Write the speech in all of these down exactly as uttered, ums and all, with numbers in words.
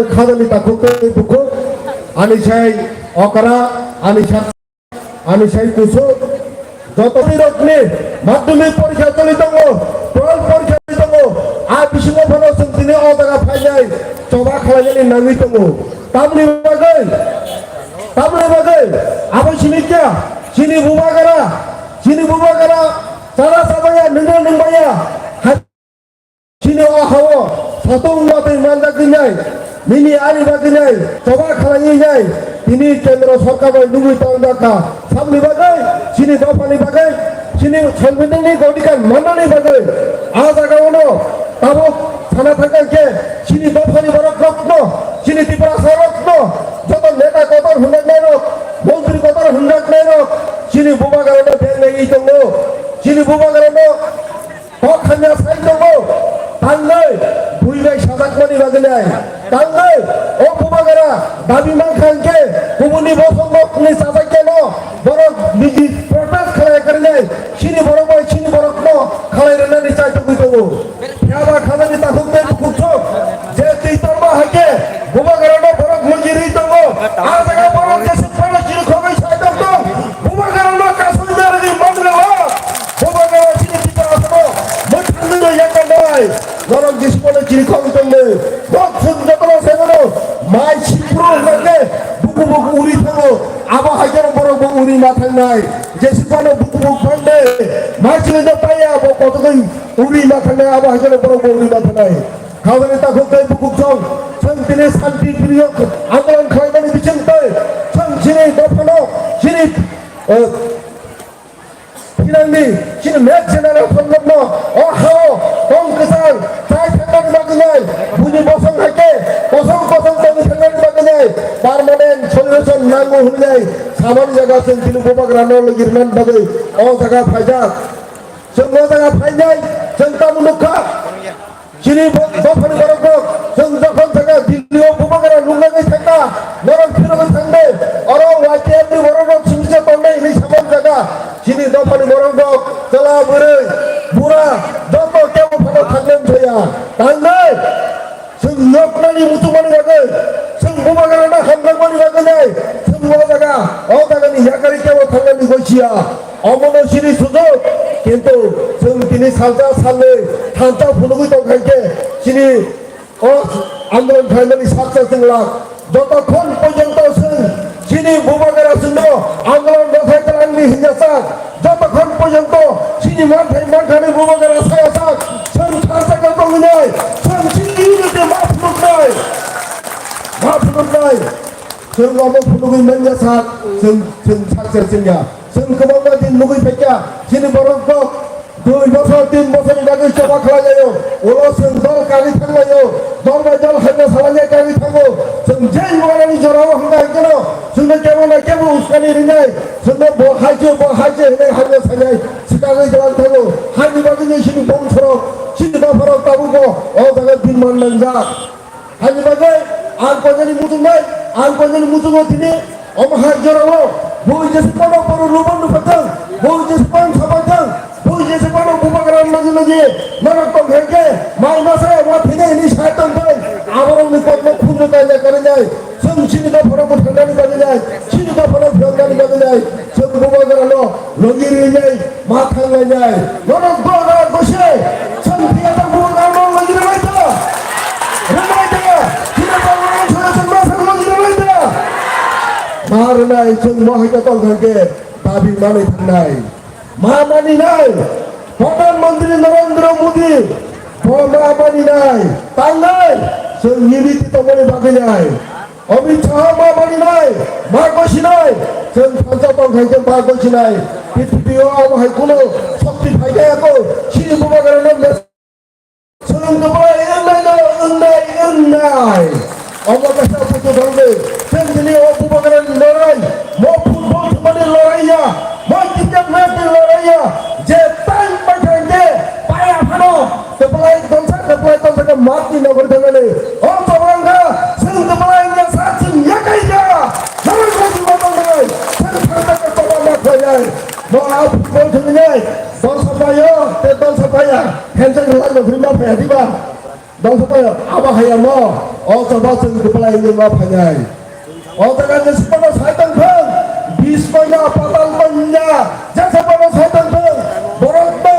khajani takhuk tei bukhuk, ani sai okra, ani sak, ani sai kusu, joto rokni madhyamik porikha choli tongo, twelve porikha choli tongo, a bisingo phano chwng tini o jaga phainai choba khlainani nangwi tongo. Tamni bagwi, tamni bagwi, abo sini kya, chini bubagara, chini bubagara, chana chabaya, nungna nungbaya, hai chini o hao, satung watwi manjak dinai, nini ani bagwi nai, choba khlaiwi nai, tini kendro sorkar bai nugwi tong jakha, samni bagwi, chini dophani bagwi, chini sangbidhanni odhikar mannani bagwi, a jaga ono, tabuk sana thangkha khe, chini dophani borok rokno, chini Tiprasa rokno, joto neta kotor hwnjaknai rok, montri kotor hwnjaknai rok, chini bubagarano beng naiwi tongo, chini bubagarano kok hamya sai tongo, tangnai, bui bai sajakmani bagwi nai, tangnai, o bubagara dabi mankha hwnkhe, kubuni bosong rokni chajakya no, borok niji protest khlai karwi nai, chini borok bai chini borokno khlai rwnani chai tongwi tongo. Phiya ba khajani takhuk tei bukhuk sok, je twi torma hai khe bubagrano borok mujirwi tongo. A jaga borok jesuk phano chirikhogwi sai tong tong, bubagrano kasui narwgwi manrwla. Bubagra chini Tiprasano mwthangwi rw yakar nai. Norok jesuk phano chirikhogwi tongdi. Kok sung jotono sai mano, mai sipru hwnkhe buku buku uri thango. Abo hai khe borok bo uri ma thangnai. Jesuk phano buku buku phande. Mai chwlwi no paiya, bo kotogwi uri ma thangnai, abo hai kheno borok bo uri ma thangnai. Khajani takhuk tei bukhuk song, chwng tini shanti priyo andolon khlaimani bising tei chwng chini dophano, chini, eh, thinangni, chini next generation rokno o hao tong kwchang chai thangmani bagwi nai, buini bosong hai khe kosong kosong tongwi thangmani bagwi nai, permanent solution nango hwnwi nai samani jaga chwng tini bubagrano logi rwnani bagwi o jaga phaijak. Chwng o jaga phainai, chwng tamo nukha? Chini bo-, dophani borok rok, chwng jokhon thangkha Delhi o bubagra nuknagwi thangkha, norok phirogwi thangdi, oro Y T F ni borok rok singsa tongnai hinwi samani jaga, chini dophani borok rok, chwla bwrwi, bura, joto kebo phano thangmani thaya, thangnai. Chwng noknani muchungmani bagwi, chwng bubagrano hamjakmani bagwi nai, chwng o jaga, o jagani yakari kebo thangnani goisiya. Omono chini sujok, kintu chwng tini salsa salnwi thansa phunugwi tongkha khe, chini o andolon khlaimani saksa chwng lak. Jotokhon porjonto chwng chini bubagra chwngno andolon rwphai twlangni hinjasa, jotokhon porjonto chini manthai manthani bubagra saya sak, chwng thansa khe tongwi nai, chwng chini unity ma phunuknai, ma phunuknai. Chwng omo phunugwi manya sak, chwng, chwng saksa chwngya. Chwng kwbangma din nugwi phaikha, chini borok rok dui bosor, tin bosorni bagwi choba khlai laio. Ulo chwng dol kagwi thang laio. Dol bai dol hamya salanya kagwi thango. Chwng jai manani jorao hwnka hwnkhe no, chwngno kebo na kebo uskani rinai. Chwngno bo hai se, bo hai se hwnwi hamya sanai swkagwi gwlang thango. Haini bagwi no chini bongsorok, chini dopharok tabukbo o jaga din man nangjak. Haini bagwi ang koinani muchungnai, ang koinani muchungo tini omo hai jorao bui jesa phano borok rubon rwphathang, bui jesa phano saphathang, bui jesa phano bubagra logi logi norok tong khe khe mai masa wa thini hini sai tong thai, aborokni kokno khunju kainai karinai, chwng chini dophano butharnani bagwi nai, chini dophano phiyoknani bagwi nai, chwng bubagrano logi rinai. Ma thanglainai, norok dora gosi, chwng phiya tang bubagrano logirwlai ta. Rwlai ta, phiya tang norok chwng chwng ma thang logirwlai ta. Ma rwnai chwng mo hai ka tong thang khe dabi manwi thangnai. Ma maninai, Pradhan Mantri Narendra Modi, bo ma maninai, tangnai, chwng unity tongmani bagwi nai. Amit Shah ma maninai, ma gosinai, chwng thansa tong khai khe ma gosinai. P T P o abo hai kuno shokti phai khe ako, chini bubagrano mes-, chwng kwplai wngnai no wngnai wngnai. Omo kaisa buku thangdi, chwng tini o bubagrani lorai, mo football thumani lorai ya, mo cricket match ni lorai ya, je time pai thang khe, paya phano, Kwplai tongsa, kwplai tongsa khe matni nogor thangani. O chobang kha, chwng kwplai wngya sa, chwng yakai kha. Norok bo chwng ma tongmani. Chwng thangsa khe choba ma khlainai. Bo a football thwngwi nai. Dol sapaio, te dol sapaya. Handshake rwlai no phri ma phaiya diba? Dongsa abo hayamo, o choba chwng kwplai wngwi ma phainai. O jaga ni sipano sai tong thung, bis manya, patal manya, jesa pano sai tong thung, borok no,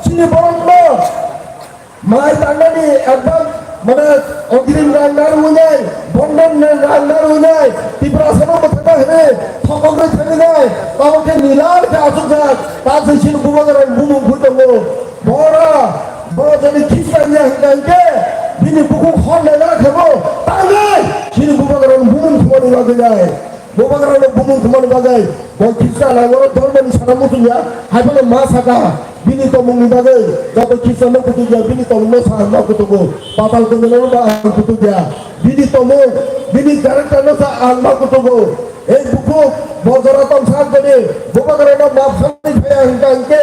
chini borok no, mai tangnani ekdom, mane, ogrim rang narwinai, bondon rang narwinai, Tiprasa no mwthangna hwnwi, thokok rwi thangwi nai, tamo khe nilal khe achukjak, ta se chini bubagra bumung phui tongo. Bora, bora jodi Khristian ya hwnkha hwnkhe, bini bukhuk hor naina khebo, tangnai, chini bubagrano bumung thumani bagwi nai. Bubagrano bumung thumani bagwi, bo Khristian ang oro dhormoni sana muchung ya, hai phano ma saka, bini tongmungni bagwi, joto Khristianno kutuk ya, bini tongmungno sa ang ma kutugo, patal kondonano ba ang kutuk ya, bini tongmung, bini characterno sa ang ma kutugo. Ei bukhuk, bo jora tongsa ang toni, bubagrano map khamni phaiya hwnkha hwnkhe,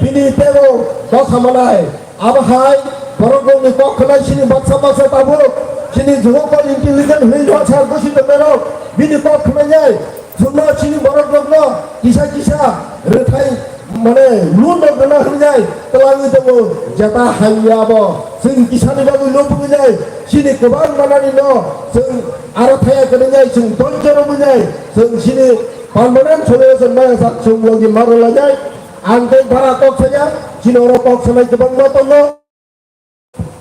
bini tebo dosa manai. Abo hai, borok rokni kok khwnai chini baksa baksa tabuk, chini jugo kok intelligent hwnwi dosa gosi tongnairok, bini kok khwnai nai, chwngno chini borok rokno kisa kisa rwthai mane loan rok rwna hwnwi nai twlangwi tongo, jeta hamya abo chwng kisani bagwi lobwi nai, chini kwbang manani no chwng aro thaya kwrwi nai, chwng donjo romwi nai, chwng chini permanent solution maya sak chwng logi maro lainai. Ang tei bara kok saya, chini oro kok sanai kwbangma tongo.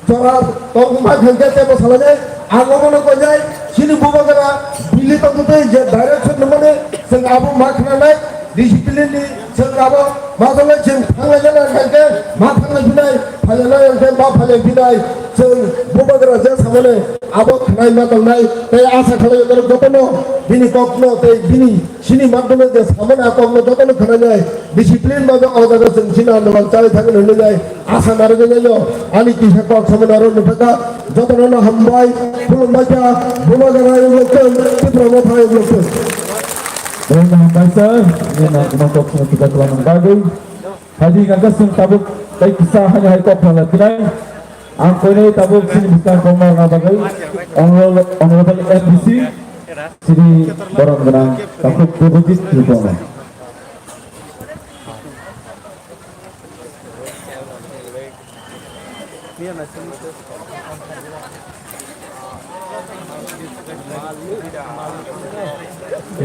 Jora tongma hwnkhe tebo salainai, ang omono koinai, chini bubagra bili tongtwtwi je direction nangmani, chwng abo ma khnanai, discipline ni chwng abo ma tongnai, chwng thanglainai hwnkhe ma thanglai phinai, phailai hwnkhe ma phailai phinai, chwng bubagra je samani abo khnai ma tongnai, tei asa khlai jotono bini kokno tei bini Chini madhyome je samani a kokno jotono khwnanai, discipline babe o jaga chwng chini andolan chai thangwi nwngnai, asa narwgwi nai ani kisa kok samani aro nukha jotono no hambai, khulumbai kha, bubagra ayuk lokthung, Tipra motha ayuk lokthung. Belai no hambai sir, nini no kuma kok samani kisa kwlangma bagwi. Phaidi hwnkha khe chwng tabuk tei kisa hani hai kok phalna phinai. Ang koinai tabuk chini bwskang kokno rwna bagwi Honorable, Honorable M D C chini borom gwnang takhuk Debojit Tripura.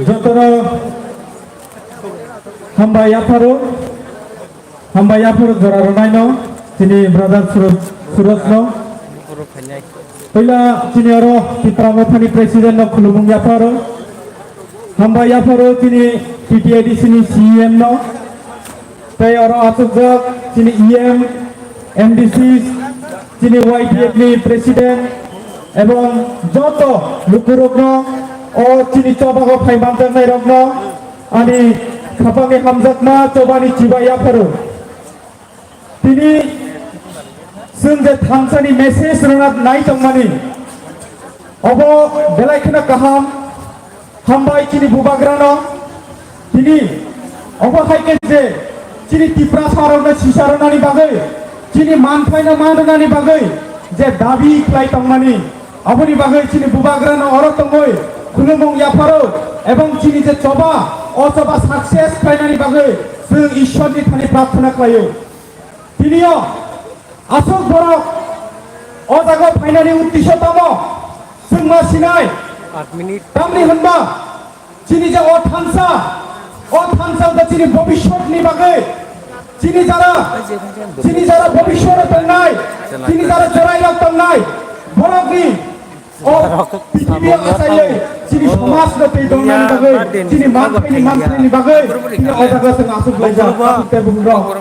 Jotono hambai yapharo, hambai yapharo jora rwnaino chini brother Suraj, Suraj no. Puila chini oro Tipra Mothani president no khulumung yapharo. Hambai yapharo chini T T A D C ni C E M no. Tei oro achukjak chini E M, M D C, chini Y T F ni president, ebong joto lukurokno o chini chobago phai manjaknairokno ani khapangni hamjakma chobani chibai yapharo. Tini chwng je thansani message rwna nai tongmani, obo belai kheno kaham. Hambai chini bubagrano, tini obo hai khe je chini Tiprasarokno sisa rwnani bagwi, chini manphaino man rwnani bagwi je dabi khlai tongmani, aboni bagwi chini bubagrano oro tongwi khulumung yapharo, ebong chini je choba, o choba success khlainani bagwi chwng Ishwarni thani prarthana khlaio. Tinio aswk borok o jaga phainani uddesyo tamo? Chwng ma sinai. Tamni hwnba chini je o thansa, o thansa wngkha chini bobishyotni bagwi, chini jara, chini jara bobishyot tongnai, chini jara jorairok tongnai, borokni o pithibio achaiwi chini somajno tei dongnani bagwi, chini manthai ni manthai ni bagwi, chini o jaga chwng aswk laijak, aswk tei bukhuk rok.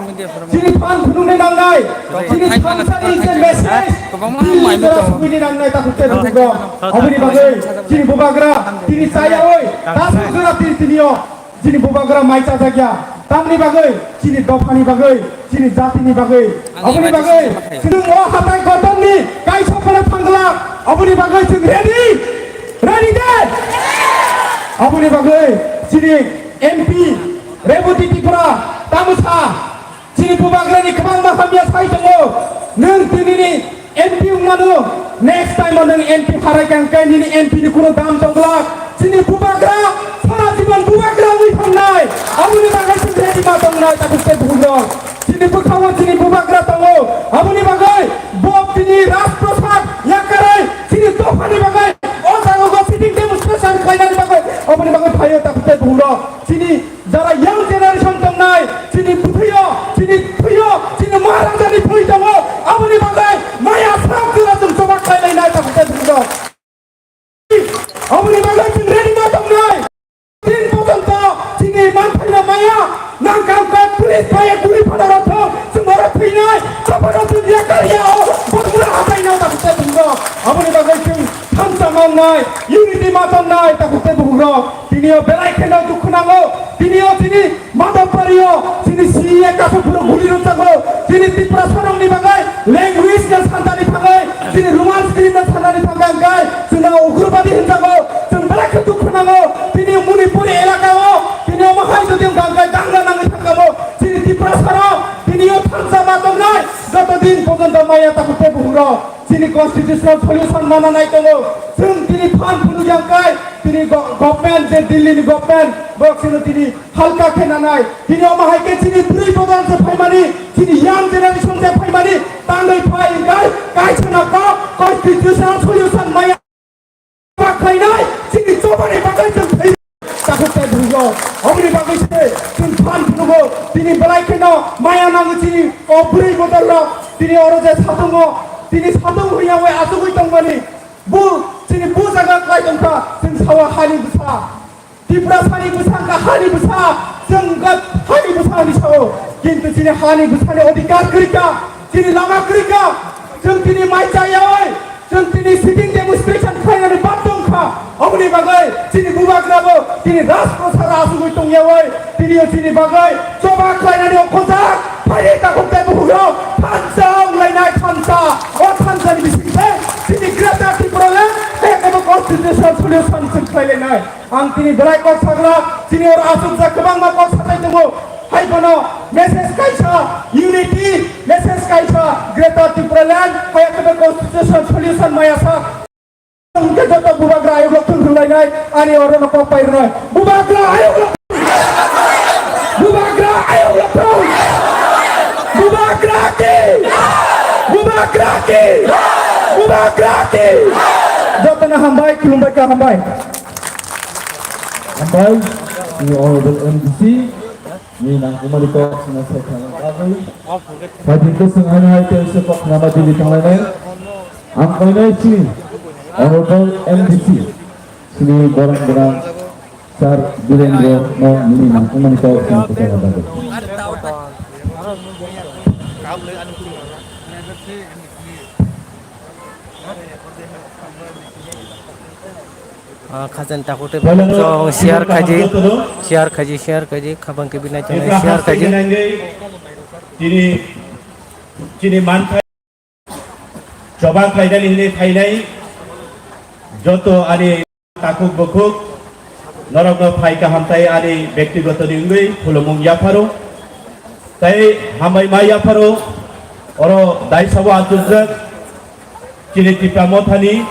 Chini phan phunukni nangnai, chini thansani se message, chini jora sugwini nangnai takhuk tei bukhuk rok. Aboni bagwi chini bubagra, chini chayawi, tasuk jora tini tinio. Chini bubagra mai chajakya, tamni bagwi, chini dophani bagwi, chini jatini bagwi. Aboni bagwi, chwng o hatai kotorni kaisa phano thangla, aboni bagwi chwng ready? Ready de? Aboni bagwi, chini M P, Reboti Tripura, tamo sa, chini bubagrani kwbangma hamya sai tongo, nwng tinini M P wngmano, next time o nwng M P harai kha hwnkhe nini M P ni kunu dam tong glak. Chini bubagra sara jibon bubagra wngwi thangnai. Aboni bagwi chwng ready ma tongnai takhuk tei bukhuk rok. Chini bwkhao chini bubagra tongo. Aboni bagwi bo chini Rajprasad Ayo takhuk tei bukhuk rok, chini jara young generation tongnai, chini bwthwio, chini thwio, chini ma rangchakni thwi tongo, aboni bagwi maya sak jora chwng choba khlai lainai takhuk tei bukhuk rok. Aboni bagwi chwng ready ma tongnai. Din porjonto chini manphaino maya nang kam kok police phaiya guri phana rok thok chwng oro thwinai choba rok chwng yakar ya o botmura hatai nang takhuk tei bukhuk rok. Aboni bagwi chwng thansa ma wngnai, unity ma tongnai takhuk tei bukhuk rok. Tini o belai kheno dukhu nango. Tini o chini Madhopari o chini C A kaisa phuru guli rwchapgo. Chini Tiprasa rokni bagwi language no sanjani thangwi, chini Roman script no sanjani thangwi hwnkhe chwngno ugrobadi hwnjago. Chwng belai khe dukhu nango. Tini Manipuri elaka o tini omo hai jodi hwnkha hwnkhe dangla nangwi thangkha bo. Chini Tiprasa rok tini o thansa ma tongnai joto din porjonto maya takhuk tei bukhuk rok. Chini constitutional solution mana nai tongo. Chwng tini phan phunuk yang kai, tini go-, government je Delhi ni government, bo chwngno tini halka khe nanai. Tini omo hai khe chini bwrwi bodol se phaimani, chini young generation se phaimani, tangwi phai kai, kaisa no kok constitutional solution maya. Ba khlainai, chini chobani bagwi chwng thwi. Takhuk tei bukhuk rok, oboni bagwi se chwng phan phunukgo, tini belai kheno maya nango chini o bwrwi bodol rok, tini oro je satungo, tini satung huya oi achugwi tongmani, bu chini bu jaga klai tongkha, chwng sawa hani bwsa, Tiprasani bwsa wngkha hani bwsa, chwng wngkha hani bwsa hinwi sao, kintu chini hani bwsani odhikar kwrwikha, chini lama kwrwikha, chwng tini mai chaya oi, Chwng tini sitting demonstration khlainani bad tongkha. Oboni bagwi chini bubagrabo tini Rajprasad asugwi tongyawi tini o chini bagwi choba khlainani o khojak phaidi takhuk tei bukhukrok thansa wnglainai thansa. O thansani bisingtwi chini Greater Tipraland hai kebo constitutional solution chwng khlailainai. Ang tini belai kok sagra, chini oro asukjak kwbangma kok satai tongo. Hai bono message kaisa, unity message kaisa, Greater Tipraland, hai khe constitution solution maya sa. Hwnkhe joto bubagra ayuk rok thung thung lainai, ani oro no kok pai rwnai. Bubagra ayuk rok, bubagra ayuk rok thung. Bubagra ki, bubagra ki, bubagra ki. Joto no hambai, khulumbai kha, hambai. Hambai, ni honorable M D C. Ni nangkukmani kok sina sai thangna bagwi. Phaidi kwchwng haino hai tei se kok nama dili thanglainai. Ang koinai chini honorable M D C, chini borang borang Sir Birendra no nini nangkukmani kok sina kwchwng bagwi. Ah, khajan takhuk tei Boiler bwsong share khaji, share khaji, share khaji, khabang khe binai tongnai share khaji. Chini, chini manthai choba khlainani hwnwi phainai joto ani takhuk bukhuk norokno phai kaham tai ani bektigoto ni wngwi khulumung yapharo. Tai hambai ma yapharo oro daisao achukjak chini Tipra Mothani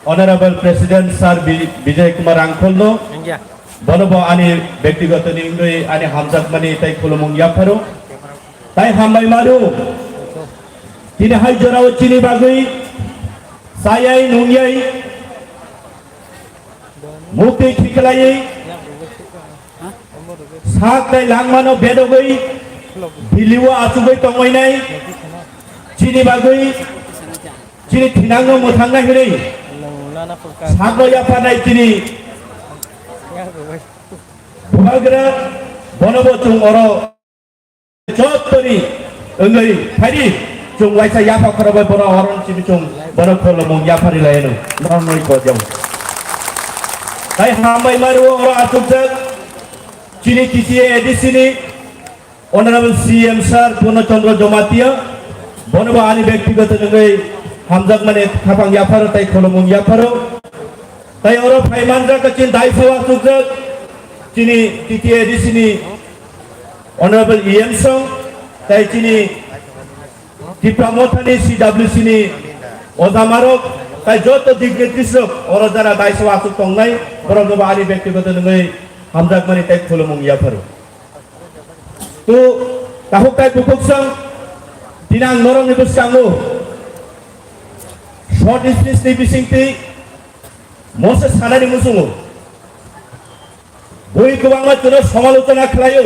Honorable President Sir Bi-, Bijay Kumar Rangkholno, wngya, bono bo ani bektigoto ni wngwi ani hamjakmani tei khulumung yapharo. Tai hambai mano. Tini hai jorao chini bagwi chayai nungyai mukti khiklaiwi sak tai langmano bedogwi Delhi o achugwi tongmainai chini bagwi. Chini thinangno mwthangnai hwnwi sakno yapharnai chini bubagra, bonobo chwng oro jottoni wngwi phaidi chwng waisa yapha khorobai bono oro chini chwng bono khulumung yapharwi laino norokno kojao. Tai hambai mario oro achukjak chini T T A A D C ni Honorable C M Sir Purno Chandra Jamatia, bonobo ani bektigoto wngwi hamjakmani khapang yapharo tai khulumung yapharo. Tai oro phai manjak chini daisao achukjak chini T T A D C ni Honorable E M Song, tai chini Tipra Mothani C W C ni ojamarok, tai joto dignitaries rok oro jara daisao achuk tongnai, boroknobo ani bektigoto wngwi hamjakmani tai khulumung yapharo. To takhuk tai bukhuk song, tini ang norokni bwskango short speech ni bisingtwi mose sanani muchungo. Bui kwbangma chwngno samalochona khlaio.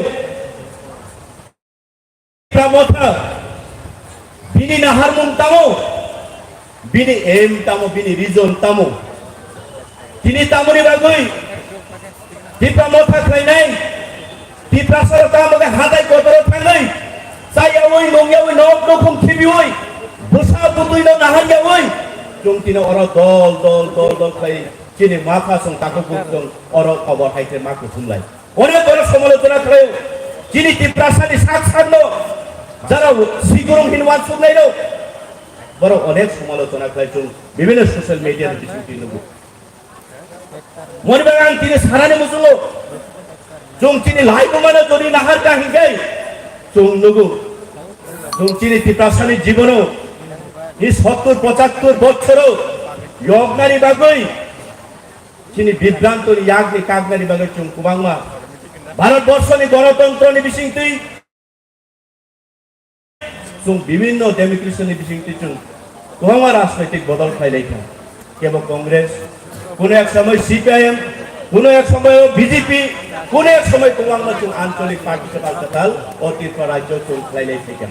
Tipra Motha, bini naharmung tamo, bini aim tamo, bini reason tamo. Tini tamoni bagwi Tipra Motha khlainai, Tiprasa rok tamo khe hatai kotoro thangwi, chayawi, nungyawi, nok nukhung khibiwi, bwsa bwtwi no naharyawi, chwng tini oro dol, dol, dol, dol khlai chini mapha chwng takhuk buk chwng oro khobor hai khe ma kuthumlai. Onek borok samalochona khlaio. Chini Tiprasani sak sakno jara sigurung hin wansuknairok, borok onek samalochona khlai chwng bibhinno social media ni bisingtwi nugo. Moni bagwi ang tini sanani muchungo, chwng chini laibumano jodi nahar kha hinkhe chwng nugo. Chwng chini Tiprasani jibono ni sottur pochattur bochoro yoknani bagwi chini bibrantoni yakni kaknani bagwi chwng kwbangma Bharat borshoni ganatantrani bisingtwi chwng bibhinno democracyni bisingtwi chwng kwbangma rajnaitik bodol khlailai kha. Kebo Congress, kuno ek somoy C P I M, kuno ek somoy B J P, kuno ek somoy kwbangma chwng ancholik party kwtal kwtal o Tripura rajyo chwng khlailai phaikha.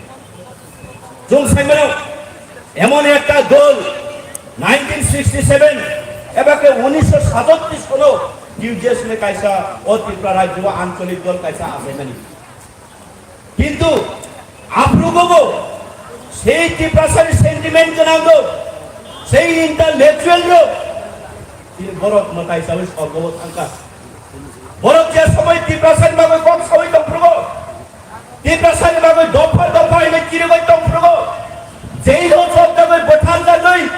Chwng saimano emon ekta dol nineteen sixty seven eba khe unisho satatris sono Q J S ni kaisa o Tripura rajyo o ancholik dol kaisa achaimani. Kintu aphrugo bo sei Tiprasani sentiment gwnang rok, sei intellectual rok, tini borok mwtai sawi sorgo o thangkha. Borok je somoy Tiprasani bagwi kok sawi tongphrugo, Tiprasani bagwi dopha dopha hwnwi kirigwi tongphrugo, jail o chopjagwi bwtharjagwi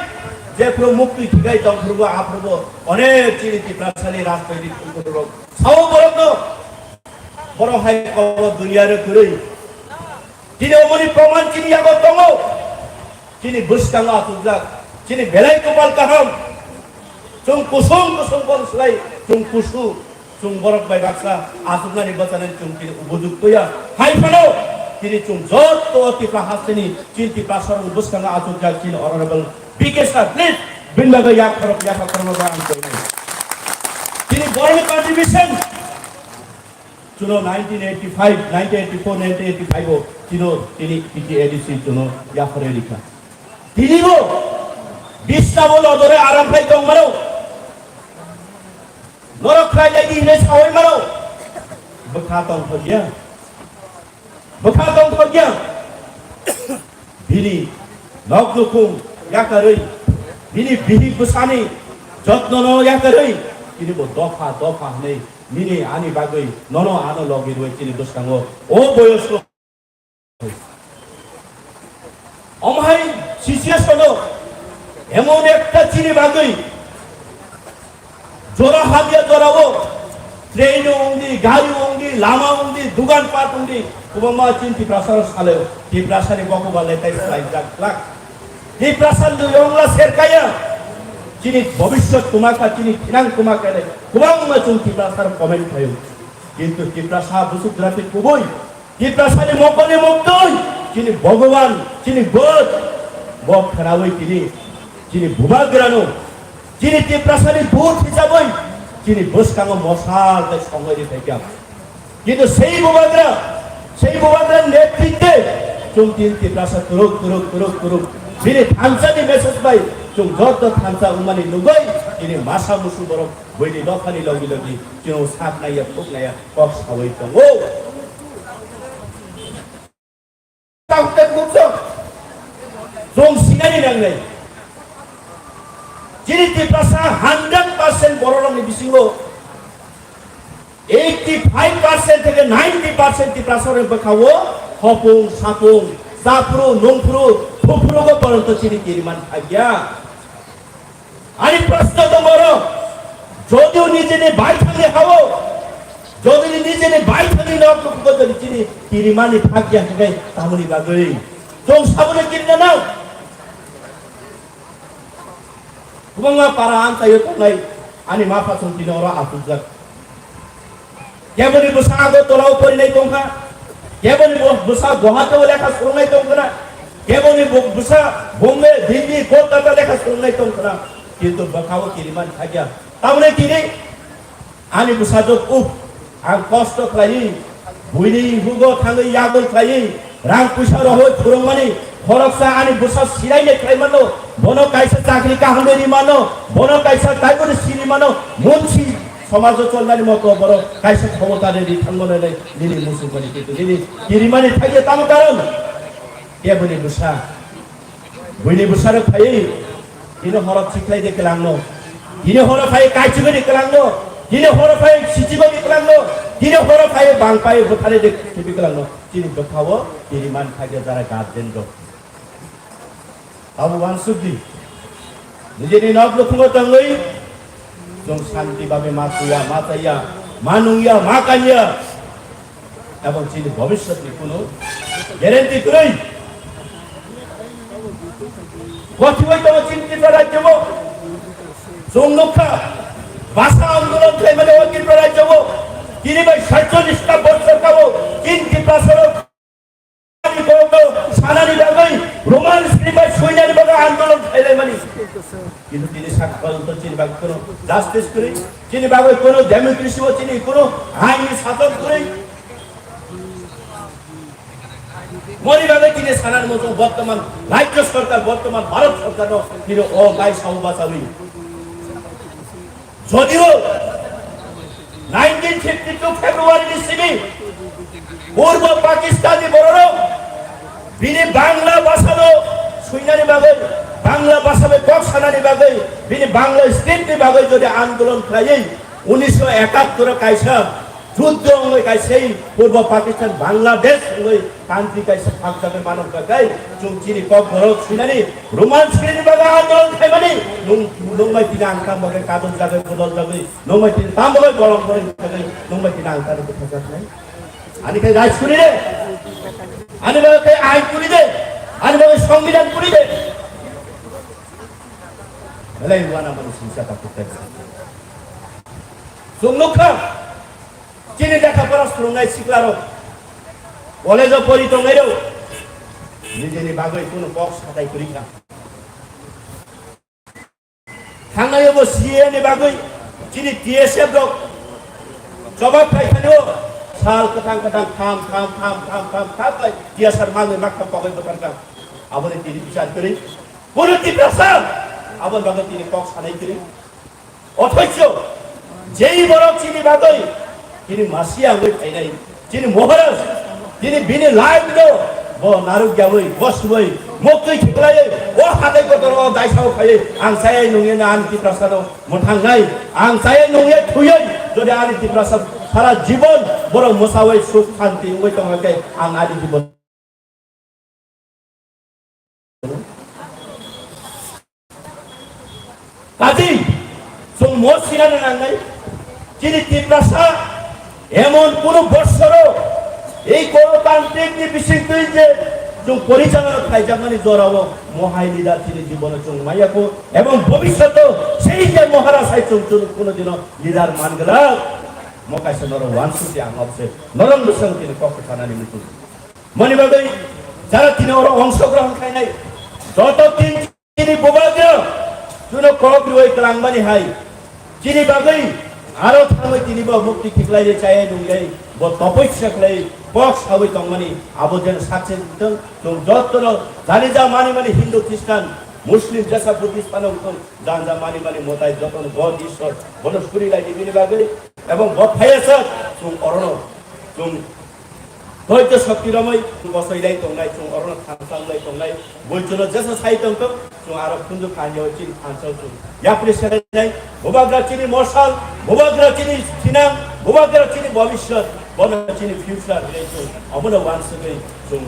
jephru muktwi thwigai tongphrugo, aphrugo onek chini Tiprasani rajnoitik bwrwirok sao borokno. Borok hai kok duniya rw kwrwi. Tini omoni proman chini yago tongo. Chini bwskango achukjak. Chini belai kopal kaham. Chwng kusung kusung bol swlai chwng kusu. Chwng borok bai baksa achuknani bwchanani chwng tini ubujuktoya. Hai phano tini chwng jotto Tipra hasteni chini Tiprasarokni bwskango achukjak chini honorable P K sir, please, bini bagwi yak khorok, yak khorokno ang koinai. Tini borokni contribution Chuno nineteen eighty-five, nineteen eighty-four, nineteen eighty-five o chino tini T T A D C chuno yaphare rikha. Tini bo bisna bo lodore aram khai tong mano. Norok khai lai di hinai sawi mano. Bwkha tong thokya. Bwkha tong thokya. Bini nok nukhung yakarwi, bini bihik bwsani jotnono yakarwi, tini bo dopha dopha hwnwi nini ani bagwi nono ano logi rwi chini bwskango o boyosko. Omo hai situation o emon ekta chini bagwi jora habya jora o train o wngdi, gari o wngdi, lama o wngdi, dugan pat wngdi, kwbangma chini Tiprasa rok salai o, Tiprasa ni bokuba letai salai jak glak. Tiprasa ni yongla serkaya, chini bobishyot kwma kha, chini thinang kwma kha le, kwbangma chwng Tiprasa rok comment khaio. Kintu Tiprasa busuk jati kubui, Tiprasani mokoni moktwi, chini Bhagwan, chini God, bo khwnawi tini, chini Bubagrano, chini Tiprasani dut hisabwi, chini bwskango mosal tei songwi ri phaikha. Kintu sei Bubagra, sei Bubagrani netritwe, chwng tini Tiprasa turuk, turuk, turuk, turuk, bini thansani message bai, chwng jotto thansa wngmani nugwi, tini masa musu borok, buini dophani logi logi, chwng sak naiya, thuk naiya, kok sawi tongo. Tangte bukjak. Chwng sinani nangnai. Chini Tiprasa hundred percent bororokni bisingo eighty five percent theke ninety percent Tiprasarokni bwkhao hopung sapung, chaphru, nungphru, thuphrugo poronto chini kiriman thakya. Ani proshno tong oro, jodi o nijeni baithangni hao, jodi nijeni baithangni nok nukhungo jodi chini kirimani thakya hwnkhe tamoni bagwi chwng saboni kirina nang. Kwbangma para amchaio tongnai ani mapha chwng tini oro achukjak. Keboni bwsa Agartala o porinai tongkha, keboni bo-, bwsa Guwahati o lekha swrwngnai tongkha, keboni bo-, bwsa Bombay, Delhi, Kolkata lekha swrwngnai tongkha, kintu bwkhao kiriman thakya. Tamoni tini ani bwsajwk uk, Ang kosto khlaiwi, buini hugo thangwi yagul khlaiwi, rang puisa rohoi phurungmani, khoroksa ani bwsa siraile khlai mano, bono kaisa chakri kaham ri mano, bono kaisa daiboni siri mano, munsi somajo cholnani moto borok kaisa khomota ri thangmano le nini musukmani kitu nini kirimani thaiya tamo karon. Keboni bwsa. Buini bwsarok phaiwi, tini horo chiklai de kwlangno. Tini horo phai kaichigwi de kwlangno. Tini horo phai sichigwi de kwlangno. Tini horo phai bang phai bwthari de khibi kwlangno. Tini dophao tini man khaja jara guardian rok. Abo wansukdi. Nijini nok nukhungo tongwi, chwng shanti babe ma suya, ma chaya, ma nungya, ma kanya. Ebong chini bhobishyotni kuno guarantee kwrwi. Gothiwi tongo chini Tripura rajyo bo. Chwng nukha, bhasha andolon khlaimani o Tripura rajyo bo. Tini bai saitchollish ta bochor kabo chini Tiprasarok sanani bagwi, Roman script bai soinani bagwi andolon khlailaimani. Kintu tini sak porjonto chini bagwi kuno justice kwrwi, chini bagwi kuno democracy o chini kuno ain ni sason kwrwi. Moni bagwi tini sanani muchung bortoman rajyo sorkar, bortoman Bharat sorkarno tini o bai sao bachawi. Jodio nineteen fifty two February ni simi Purbo Pakistan ni bororok bini Bangla bhasano suinani bagwi, Bangla bhasa bai kok sanani bagwi, bini Bangla state ni bagwi jodi andolon khlaiwi unisho ekattor o kaisa juddho wngwi kaisa Purbo Pakistan Bangladesh wngwi country kaisa phakjagwi manok jagai chwng chini kok borok suinani Roman script ni bagwi andolon khaimani nung nung bai tini ang tamo khe kadok jagwi bodol jagwi nung bai tini tamo khe bolong bolong jagwi nung bai tini ang tamo khe thajak nai ani khe raj kuri de ani bagwi khe ain kuri de ani bagwi songbidan kuri de belai wana mani singsa ta kutai chwng nukha. Chini lekha pora swrwngnai siklarok, college-o pori tongnairok nijini bagwi kunu kok satai kwrwi kha. Thangnaio bo C A A ni bagwi chini T S F rok chobak khai thani o sal kwthang kwthang tham tham tham tham tham tham bai T S R mangwi maktham pogwi bwthar kha. Aboni tini bichar kwrwi kunu Tiprasa aboni bagwi tini kok sanai kwrwi. Othocho jei borok chini bagwi chini masiya wngwi phainai, chini Maharaj, chini bini life no bo narwk yawi, bo suwi, muktwi khiklaiwi, o hatai kotor o daisao phaiwi, ang chayai nungya na ani Tiprasa no mwthangnai, ang chayai nungya thuyai, jodi ani Tiprasa sara jibon borok mwsawi suk shanti wngwi tongkha khe ang ani jibon Kaji, chwng mo sinani nangnai, chini Tiprasa emon kunu borsoro ei gorotantrikni bisingtwi je chwng porichalona khlaijakmani jorao mohai leader chini jibono chwng maya kho ebong bobishoto sei je Maharaj hai chwng chwng kunu dino leader man glak mo kaisa norok wansukya ang obse norok bwswng chini kok sanani muchung. Moni bagwi jara tini oro ongshogrohon khlainai joto tin chini bubagra chuno kok rwui kwlangmani hai chini bagwi aro thangwi tini bo mukti khiklai chayai nunglai bo topoisya khlai kok sawi tongmani abo jen sakse tong chwng jotono jani ja mani mani Hindu Christian Muslim jesa Buddhist phano wngthong jani ja mani mani motai jotono God Ishwar bono suri lai bini bagwi ebong bo phaiya sak chwng orono chwng Doito shokti romwi bosoi lai tongnai, chwng orono thansa wng lai tongnai. Boichwno jesa sai tongthok, chwng aro khunju kanya o chini thansa o chwng yapri serai nai. Bubagra chini morsal, bubagra chini thinang, bubagra chini bobishyot, bono chini future hinwi chwng omono wansugwi chwng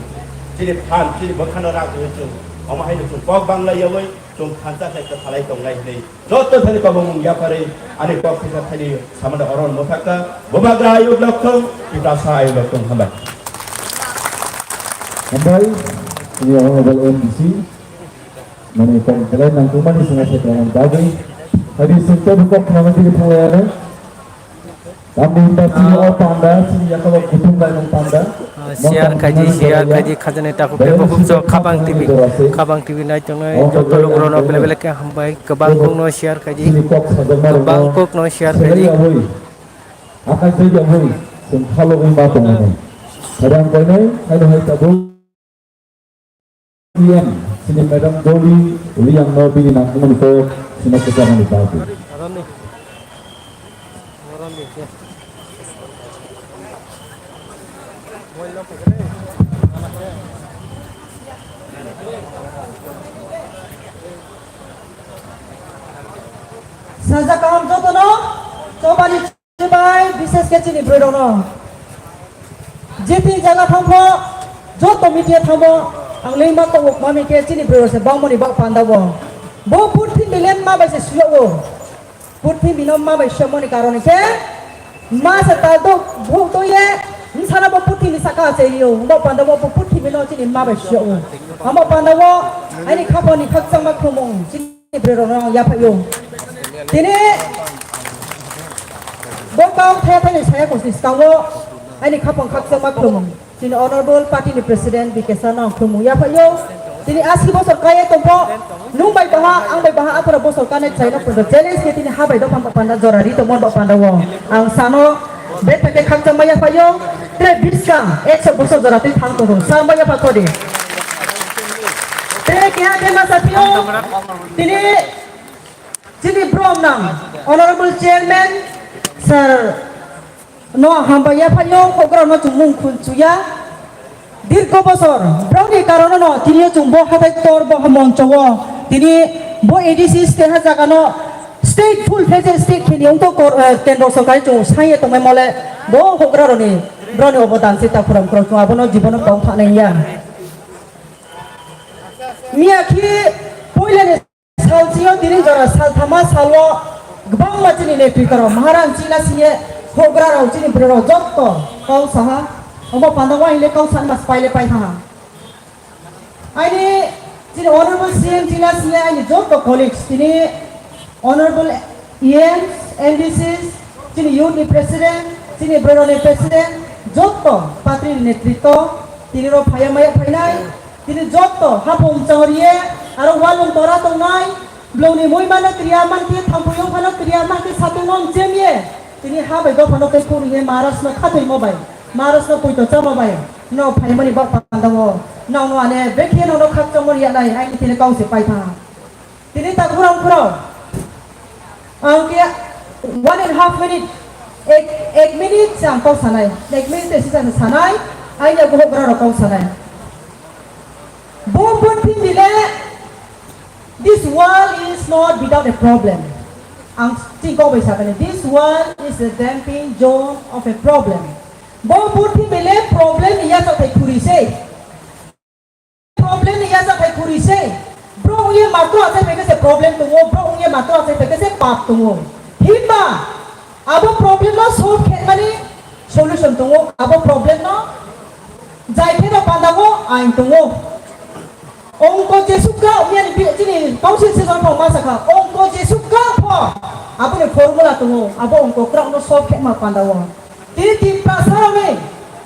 chini phan, chini bwkhano ragwi chwng omo haino chwng kok bangla yawi chwng thansa khe kwthalai tongnai hinwi. Joto thani kobongmung yapharwi ani kok thisa thani samani oron mwthakha. Bubagra ayuk lokthong, Tiprasa ayuk lokthong, hambai. Hambai, chini Honorable M D C, mani kok belai nangkukmani swnga se tongmani bagwi. Hadi singto kok khama digi thanglayano. Tamni hwnba chini o panda, chini yakalo kutung laimung panda. Ah, share khaidi, share khaidi, khajani takhuk khe bukhuk jok Khabang T V, Khabang T V nai tongnai joto lukurokno belai belai khe hambai, kwbang kokno share khaidi, kwbang kokno share khaidi. Akai sai ya bui, sung khalo bui ma tong nai. Kadang koi nai, hai hai ta bui. Iyan, sini Madam Dolly Riang no bini nang kumani ko, sini kita nang di bagi. Saja kaham jotono, chobani bai, bises khe chini bwrwi rokno. Jeti jaga thangpho, joto media thangpho, ang lengma kok mami khe chini bwrwi rok se bangmani bak panda bo. Bo purthimbi le ma bai se suyo o. Purthimbi no ma bai siyamani karon khe ma se tal do bhuk to ye, nsana bo purthimbi saka se yo. Bo panda bo purthimbi no chini ma bai suyo o. Amo panda bo ani khapani khakchangma khumung. Bwrwi rokno ang yaphaio. Tini bo kau thaya thani saya kosni skango ani khapang khakchangma khulumung. Tini Honorable Party ni President B K Sir no ang khulumung yaphaio. Tini asi bosor kaya tongpho, nung bai baha, ang bai baha, aphara bosor kanai chaino punda challenge khe tini ha bai dopha panda jora ri tongmo dopha panda o. Ang sano bethake khakchangma yaphaio. Tre biskang ekso bosor jora twi thang tongo. Sa ma yapha khodi. Tre keha khe ma sapio. Tini chini brom nang Honorable Chairman Sir no hambai yaphaio, hokra no chumung khun chuya. Dirgo bosor broni karono no tini chumbo hatai tor bo moncho o tini bo A D C state ha jaga no state full fledged state khini ungto kor, eh, kendro sorkari chung sanye tongmai mole bo hokra roni broni obodan se ta phuram kro chung abono jibono kong thane ya. Miya khi poilani salsio tini jora salthama salo gbangma chini netri karo Maharang china siye hogra rao chini bwrwi rao jotto kau saha omo panda wa hile kau san mas paile pai thaha. Aini chini Honorable C M china siye aini jotto colleagues tini Honorable E Ms, M D Cs, chini youth ni president, chini bwrwi rao ni president, jotto patri ni netritwo tini ro phaya maya phainai. Tini jotto haphung chongriye aro walung tora tongnai, blongni muimano kriya mankhe, thampuyung phano kriya mankhe, satungno mchemye. Tini ha bai dophano tei khuriye Maharajno khathoimo bai, Maharajno puito chama bai, no phaimani bak pandao, nokno ane bekhe nono khakchangmani yanai, aini tini kau se paitha. Tini ta khurang khurang. Ang khe one and half minute, ek, ek minute se ang kok sanai. Ek minute se ang sanai. Aini buhok bwrarok kok sanai. Bo pon phi bile, this world is not without a problem. Ang chini kok bai sakani, this world is a damping zone of a problem. Bo pon phi bile problem ni yachathai khuri se. Problem ni yachathai khuri se. Bro wngye mato achai phaikhe se problem tongo, bro wngye mato achai phaikhe se pap tongo. Himba abo problem no solve khaimani solution tongo. Abo problem no jai pheno pandango ain tongo. Ongko jesukha wngya ni bi-, chini council session pho ma sakha. Ongko jesukha pho aboni formula tongo. Abo ongko kwrak no solve khaima pandao. Tini Tiprasa rokni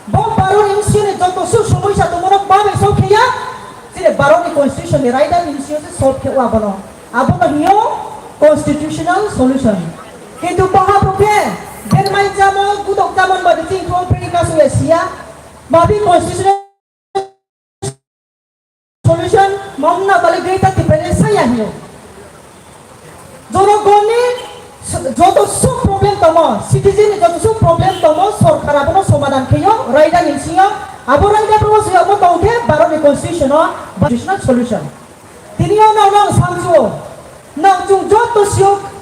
bo Bharat ni bsing ni joto suk somosya tongmano ma bai solve khe ya? Chini Bharat ni constitution ni raida ni bsing se solve khe o abono. Abono hino constitutional solution. Kintu baha bo khe bermai chamo, gutok chamo ba chini thong pini kasu ya siya. Mabi constitutional solution mamna bale greater Tipraland saya hino. Jonogonni s-, joto suk problem tomo, citizen ni joto suk problem tomo, sorkar abono somadan kheyo, raida ni bisingo, abo raida promo suyamo tongkhe Bharat ni constitution o, constitutional solution. Tini o nang nang samsuo, nang chung joto siyok,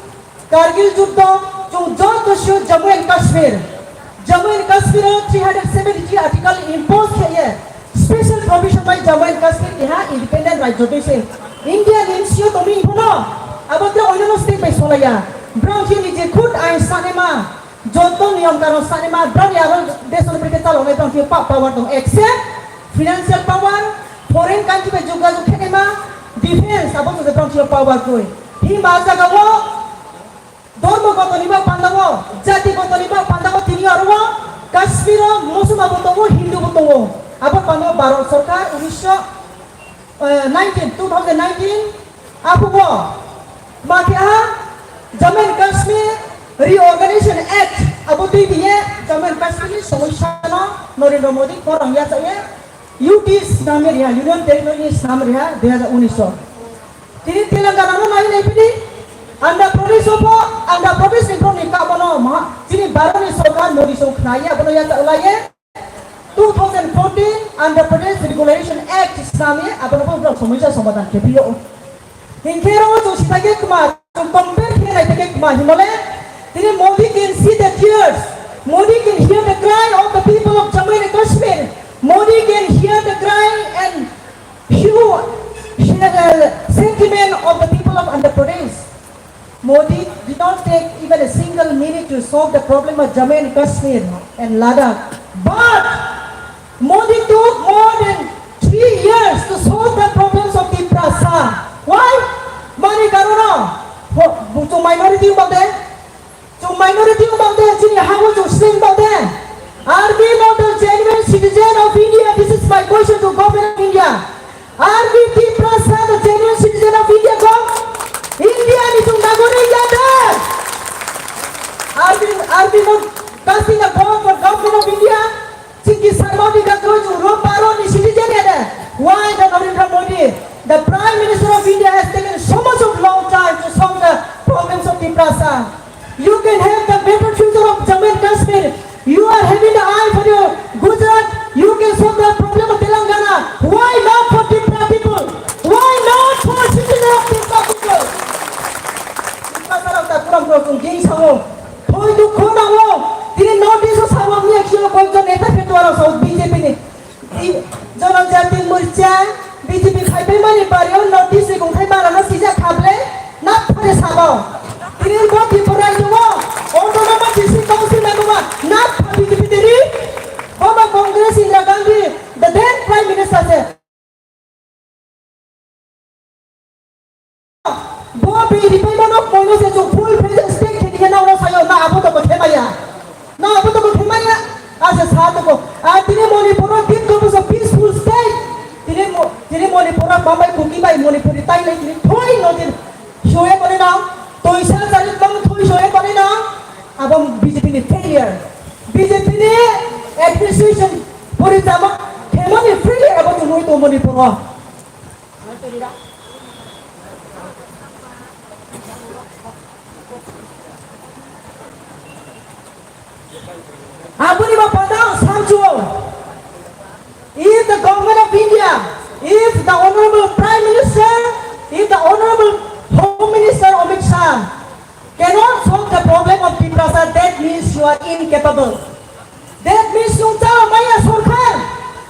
Kargil juddo, chung joto sio Jammu and Kashmir. Jammu and Kashmir o three hundred seventy-three article impose khe ye, special provision bai Jammu and Kashmir keha independent rajyo twi se. India ni sio tongwi phono, abo khe onyono state bai solaiya. Brang khe nije khud ain sanema, joto niyom kanon sanema, brang ya aro desh ni pore chalonai brang khe pa-, power tong, except financial power, foreign country bai jogajog khenema, defense, abo to brang khe power koi. Himba jaga o, Dhormo gotoni ba pandao, jati gotoni ba pandao tini aro o Kashmir o Musulman bo tongo, Hindu bo tongo. Abo pandao Bharat Sarkar unisho, eh, nineteen, two thousand nineteen, aphuru o ma khe ha Jammu and Kashmir Reorganization Act, Abo twi twiye Jammu and Kashmir ni somosya no Narendra Modi khorang yachaye U T snam riha, Union Territory ni snam riha dui hazar unis o. Tini Telangana no nai nai pini Andhra Pradesh o pho, Andhra Pradesh ni borok ni kamo no ma, chini Bharat ni sorkar Modi song khnaye abono yacha ulaiye two thousand fourteen Andhra Pradesh Regulation Act snamye abono pho borok somosya somadhan khe phio. Hinkhe oro chwng sithai khe kwma, chwng compare khe nai khe kwma himole, tini Modi can see the tears, Modi can hear the cry of the people of Jammu and Kashmir, Modi can hear the cry and feel the sentiment of the people of Andhra Pradesh. Modi did not take even a single minute to solve the problem of Jammu and Kashmir and Ladakh. But Modi took more than three years to solve the problems of Tiprasa. Why? Mani karono. Ho-, chwng minority wng bang de? Chwng minority wng bang de? Chini habo chwng sling bang de? Are we not a genuine citizen of India? This is my question to government of India. Are we Tiprasa the genuine citizen of India, kok? India ni chwng nagorik ya de? Are we, are we not casting a vote for government of India? Chingki Sarmadi Gakroi chwng ro Bharat ni citizen ya de? Why the Narendra Modi, the Prime Minister of India, has taken so much of long time to solve the problems of Tiprasa? You can have the better future of Jammu and Kashmir. You are having the eye for your Gujarat. You can solve the problem of Telangana. Why not for Tipra people? Why not for citizen of Tipra people? Tipra sarok ta kuram kuram kung jeng sango. Thoi dukho nango. Tini North East o sabam ni akhio koi jon neta phetuaro sa B J P ni. Janajati Morcha, B J P phaipai mani pari o North East ni kongthai mala no sijak kha ble, na phare sabo. Tini bo Tripura ni o, Autonomous District Council member ma, na pha B J P tini, bo ma Congress Indira Gandhi, the then Prime Minister se. Bo bini ripai mano koino se chwng full fledged state khe diya na o sayo na abo to khe maya. Na abo to khe maya. A se sa to ko. A tini Manipur o din ko so peaceful state. Tini mo-, tini Manipur o bambai kuki bai Manipur ni tai lai tini thoi no din. Shoye kore na. Toi sa jani bang thoi shoye kore na. Abo B J P ni failure. B J P ni administration pori jama khemani failure abo chumui to Manipur o. Aboni ba panda ang samchuo. If the government of India, if the honorable Prime Minister, if the honorable Home Minister Amit Shah cannot solve the problem of Tiprasa, that means you are incapable. That means nwng chalo maya sorkar.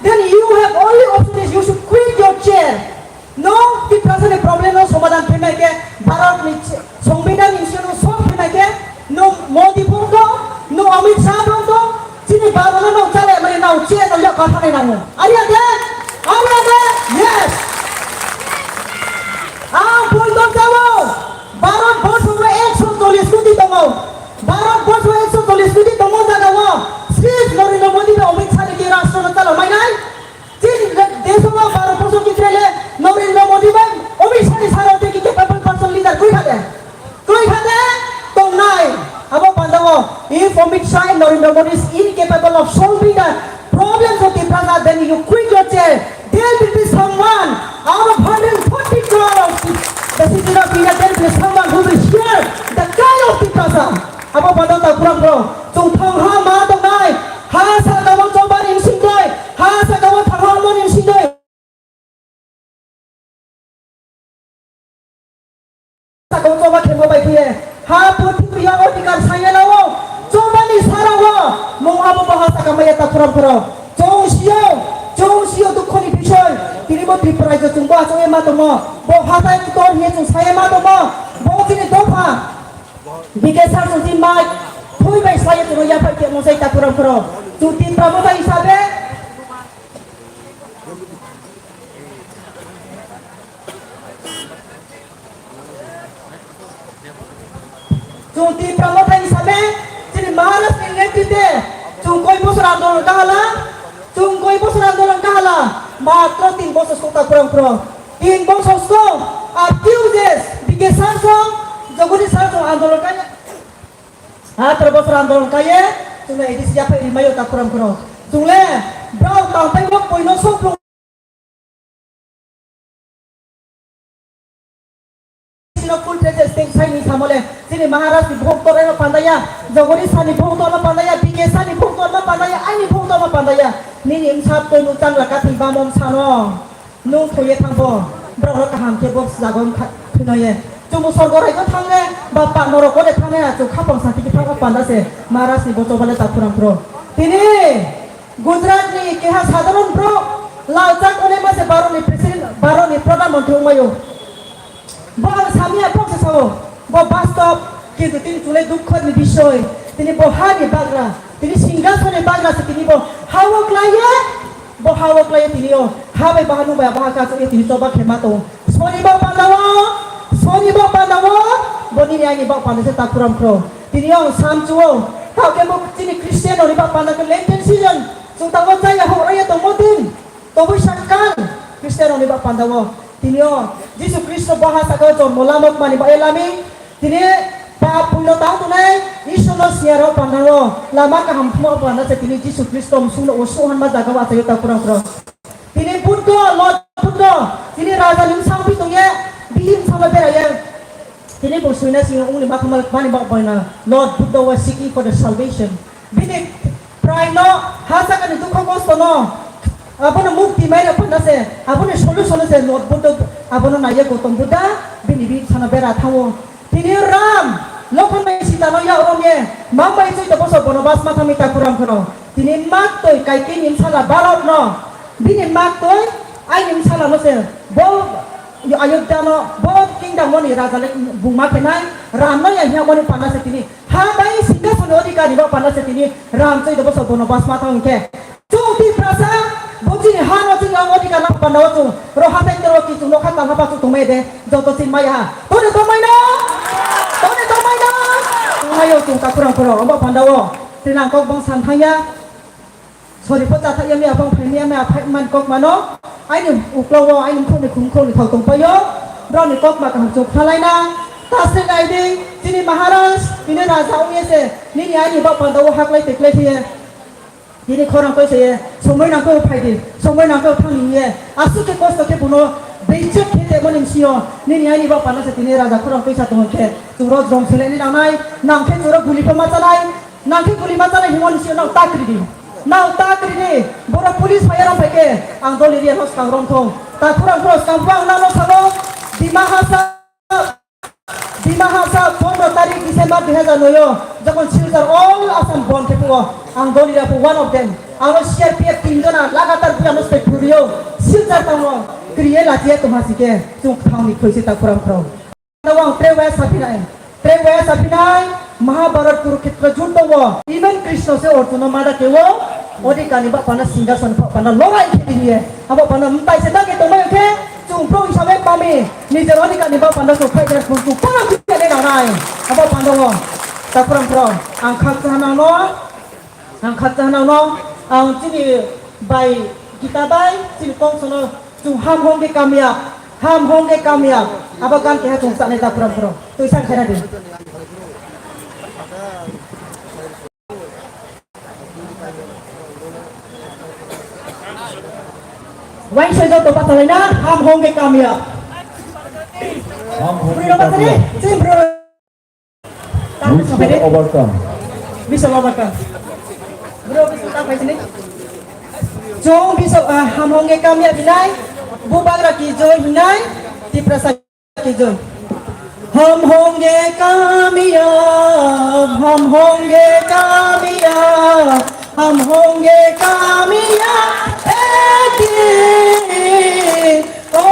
Then you have only option is you should quit your chair. Nwng Tiprasa ni problem no somadhan khaimai khe, Bharat ni ch-, Songbidan ni sino solve khaimai khe, nwng Modi phone to, nwng Amit Shah phone to, chini Bharat no nwng chale mani nwng chair no yak kha thani nango. Ari ade, ari ade, yes. Ang phone to chalo. Bharat borso o ekso chollish koti tongo. Bharat borso o ekso chollish koti tongo jaga o. Srif Narendra Modi bai Amit Shah ni ke rashtra no chalo mainai. Chini de-, deso o Bharat borso kitrele Narendra Modi bai Amit Shah ni sara tei ki capable person leader koi khade. Koi khade tongnai. Abo panda o, if Amit Shah and Narendra Modi is incapable of solving the problems of Tiprasa, then you quit your chair. There will be someone out of hundred forty crore of the citizens of India, there will be someone who will share the cry of Tiprasa. Abo panda ta kurang bro. Chwng thang ha ma tongnai. Ha saka o choba ni singdoi. Ha saka o thang ha ma ni singdoi. Saka o choba khemo bai khe ha purthimbi o odhikar sanya lao. Choba ni sara o mung abo bo ha saka maya ta phura phura. Chong sio, chong sio dukho ni bisoi. Tini bo Tripura rajyo chwng bo achai ma tomo. Bo ha tai ktor hiye chwng saya ma tomo. Bo chini dopha. Bikesar chwng si mai. Thui bai saya chwng ya phai khe mo sai ta phura phura. Chwng Tripura mo tai hisabe. Chwng Tipra Motha hisabe, chini Maharaj ni netrite, chwng koi bosor andolon kahala, chwng koi bosor andolon kahala, matro tin bosor sota kurang kurang. Tin bosor so, accused, bikesar so, jogoni sar so andolon kaya. Atro bosor andolon kaiye, chwngno A D C yaphai rimaio takhuram khoro. Chwngle, brao tangpai bo puino sokplung. Sino full dress sting saini samole, chini Maharaj ni buhok torno pandaya, Jogori sani buhok torno pandaya, B K sani buhok torno pandaya, aini buhok torno pandaya. Nini msa twi nuk changla kathi bamom sano. Nung thoye thangbo, borok kaham khe bo jaga wng kha-, thwinoye. Chwngbo sorgo raiko thangle, ba pa norok ode thangle, achuk khapang sati khe thangma panda se, Maharaj ni bochobale takhuram pro. Tini Gujarat ni keha sadharon bro, Lal Chak Onema se Bharat ni president, Bharat ni pradhan mantri wngmaio. Bo ang samya bok se sao, bo bastob, kintu tini chulai dukho ni bisoy, tini bo ha ni bagra, tini singhason ni bagra se tini bo ha o klaiye, Bo ha o klai tini o, ha bai baha nung bai baha kachu e tini choba khema tongo. Soni bok panda o, soni bok panda o, bo nini aini bok panda se takhuram khro. Tini o ang sam chu o, tao khe bo chini Christian rok ni bok panda khe Lenten season, chwng tango chaya hok raya tongmo din, tobui sakal Christian rok ni bok panda o. Tini o Jisu Khristo bo ha saka o jonmo lamok mani bo elami, Tini pap puino tang tongnai Isorno siya rok pandango lama kaham thumao panda se tini Jisu Khristo msungno o suhan ma jaga o achaio ta kurang kurang. Tini Buddho, Lord Buddho, tini raja ni bsang pi tongye, bihim bsang bai beraiye. Tini bo suina singo ungni mathama mani bak boina, Lord Buddha was seeking for the salvation. Bini prai no, ha saka ni dukho kosto no, abono mukti mai rok panda se, aboni solution se Lord Buddha, abono naiye Gautam Buddha, bini bihim bsano bera thango. Tini Ram, Lokhon bai Sita no yak romye, mang bai chwita bosor bono bas ma thangwi ta kuram kheno. Tini mak toi Kaikeyi ni bsala Bharat no, bini mak toi aini bsala no se, bo Ayodhya no, bo kingdom no ni raja le buma khenai, Ram no ya hiya mani panda se tini. Ha bai singhason ni odhikar ni bo panda se tini Ram chwita bosor bono bas ma thang khe. Chwng Tiprasa, bo chini ha no chwng ang odhikar na panda o chwng. Ro hathai tero ki chwng nokha talha ba chwng tongmai de, joto sin maya ha. Toni tongmai no? Toni tongmai no? Tongmai o chwng ta kurang kurang, omo panda o. Tini ang kok bang san thangya. Sori po cha thangya mi aphang phai mi ama phai man kok mano. Aini uklo o, aini khoni khum khoni thok tong payo. Bro ni kok ma kaham chwng khalai na. Ta se nai di, chini Maharaj, ini raja ong ye se. Nini aini bak panda o haklai teklai thiye. Tini khorang koi se, somoi nang koi phai di, somoi nang koi thang ni ye. Aswk khe kosto khe bono beichek khe temo ni sio. Nini aini bak panda se tini raja khorang koi sa tong khe. Chwng ro jom sele ni nang nai, nang khe chwng ro guli pho ma cha nai, nang khe guli ma cha nai himo ni sio nang ta kri di. Nang ta kri di, boro police phai rong phai khe, ang doli ri no skang rong thong. Ta khorang khorang skang bang nang no salo, Dima Hasao. Dima Hasao pondro tarik December dui hazar noi o jokhon Silchar all Assam bon khe phungo, ang doli rok one of them. Aro C R P F tin jona lagatar buya no step phuri o, Silchar tongo, kriye lachiya tongha sike, chwng thang ni khoi se ta khorang khorang. Tawang tre waya saphinai, tre waya saphinai, Mahabharat Kurukshetra juddo o, even Krishna se Arjuna mada khe o, odhikar ni bak panda singhason bak panda lorai khe diye. Abo panda mtai se dagi tongmai khe, chwng pro hisabe pami, nijer odhikar ni bak panda chwng fight har phung chwng para khe de nanai. Abo panda o, takhurang pro, ang khak chana no, ang khak chana no, ang chini bai Gita bai, chini kong sono, chwng ham hong de kamya, ham hong de kamya. Abo gan keha chwng chana takhurang pro, twi sang khena di. Wain sojo to patalai na, ham hong ke kamya. Ham hong ke kamya. Chim bro. Wish for overcome. Wish for overcome. Bro, wish for overcome. Chong wish for, ah, ham hong ke kamya binai. Bubagra ki joy hinai. Tiprasa Kaijon. Hum honge kamyab, hum honge kamyab, hum honge kamyab ek din. O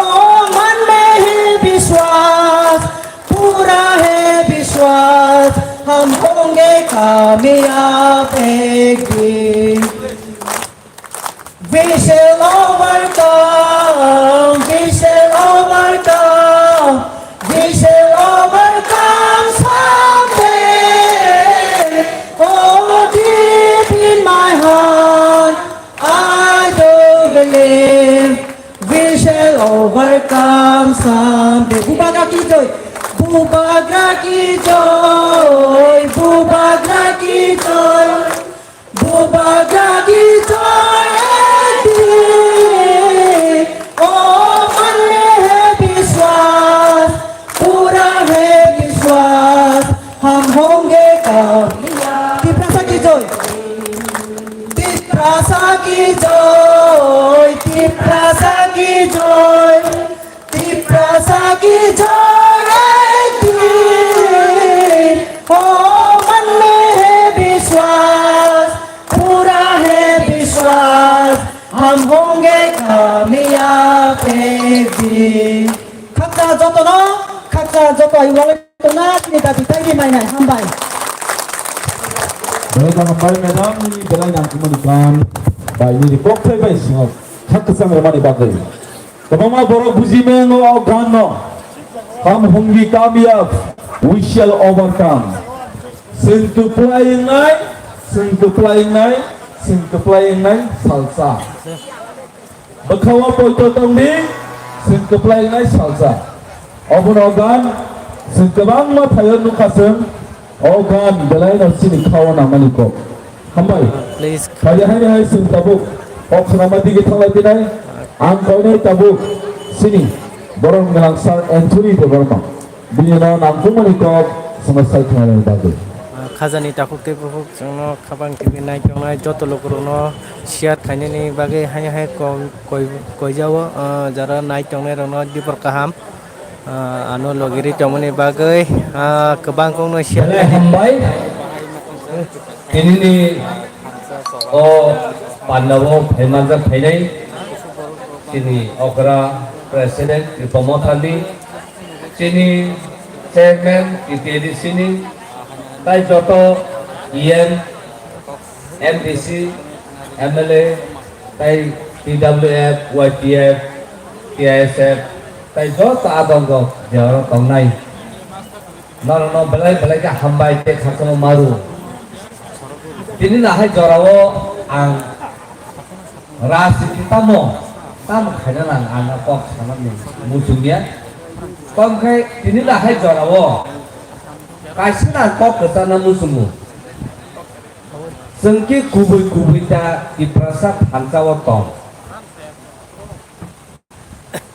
man mein hai vishwas, pura hai vishwas, hum honge kamyab ek din. We shall overcome, we shall overcome, we shall overcome someday. Oh, deep in my heart, I do believe we shall overcome someday. Bubagra ki joy, Bubagra ki joy, Bubagra की जय, तिप्रासा की जय, तिप्रासा की जय। एक दिन हो मन में है विश्वास, पूरा है विश्वास, हम होंगे कामयाब एक दिन। Khaksa jotono, khaksa joto ayuwale tona chini dabi taibi mainai hambai. Belai hambai madam ni belai nangkukmani kan bai nini kokthai bai singo khaksa rwmani bagwi. Kwbangma borok buji mengo o ganno. Hum honge kamyab, we shall overcome. Chwng kwplai wngnai, chwng kwplai wngnai, chwng kwplai wngnai salsa. Bwkhao poito tongdi, chwng kwplai wngnai salsa. Obono o gan chwng kwbangma phaio nukha chwng. O gan belaino chini khao nangmani kok. Hambai. Please. Phaidi haini hai chwng tabuk kok swnama dige thanglai dinai. Ang koinai tabuk chini borok gwnang Sir Anthony Debbarma. Bini no nangkukmani kok chwngno sai khwnanani bagwi. Ah, khajani takhuk tei bukhuk chwngno khabang tv naitongnai joto lukurokno share khainani bagwi haino hai kok koi-, koijao, ah, jara naitongnairokno dibor kaham, ah, ano logi ri tongmani bagwi, ah, kwbang kokno share Belai khainani hambai. Tinini o pandao phaimanjak phainai chini okra president Kripa Mothani, chini chairman T T A D C ni, tai joto E M, M D C, M L A, tai T W F, Y T F, T I S F, tai joto adongo je oro tongnai. Norokno belai belai khe hambai tei khakchangma maru. Tini nahai jorao ang rajniti tamo, tamo khaina nang ang kok sanani muchungya. Tongkhe tini nahai jorao kaisa nang kok kwchana muchungo. Chwng khe kubui kubui ta Tiprasa thansa o tong.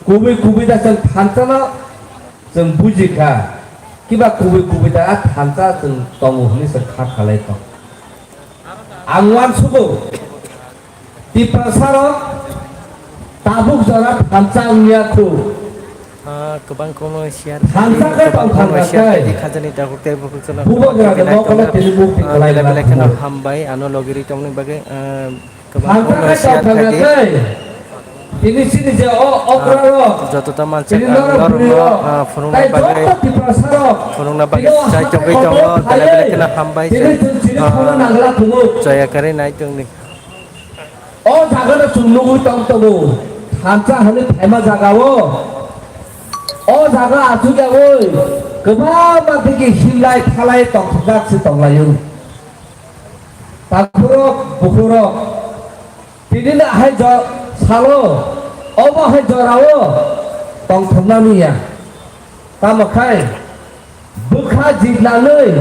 Kubui kubui da chwng thansa no chwng buji kha, kiba kubui kubui da a thansa chwng tongo hwnwi chwng kha khalai tong. Ang uansugo, Tiprasa rok tabuk jora thansa wngya khu. Ah, kwbang kono share Thansa khe tong kwbang kono thansa share khe. Khajani takhuk tei bukhuk chwla Bubagra kwbang de khe nokole naitongna, tini mukti ah, khlai belai belai kheno lakhu. Hambai ano logi ri tongni bagwi, ah, Kwbang kono share khai di. Tini sini je o okra rok. Joto ta mansa norok, norok no, ah, phunukna bagwi, phunukna bagwi chai chogwi tongo, belai belai kheno hambai se, ah, chaya karwi nai tongdi. O jaga no chwng nugwi tong tongo, thansa hwnwi phaima jaga o. O jaga achuk yawi kwbangma digi himlai thalai tongthokjak se tonglaio. Takhurok, bukhurok, tini no hai jo-, salo, obo hai jorao tongthoknani ya. Tamo khai, bwkha jitnanwi,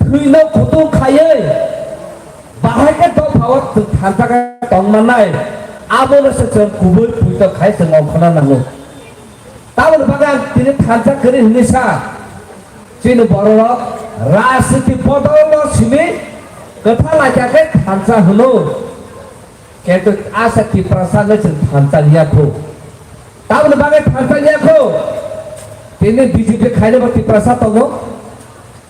thwino kutung khaiwi, bahai khe dophao thansa khe tongmannai, abono se chwng kubui puito khai chwng ongkhorna nango. Tamoni bagwi ang tini thansa kwrwi hwnwi sa, chini bororok rajniti bodolno simi kwthar laikha khe thansa hwno, kintu asa Tiprasa no chwng thansa liya kho. Tamoni bagwi thansa liya kho, tini B J P khainabo Tiprasa tongo,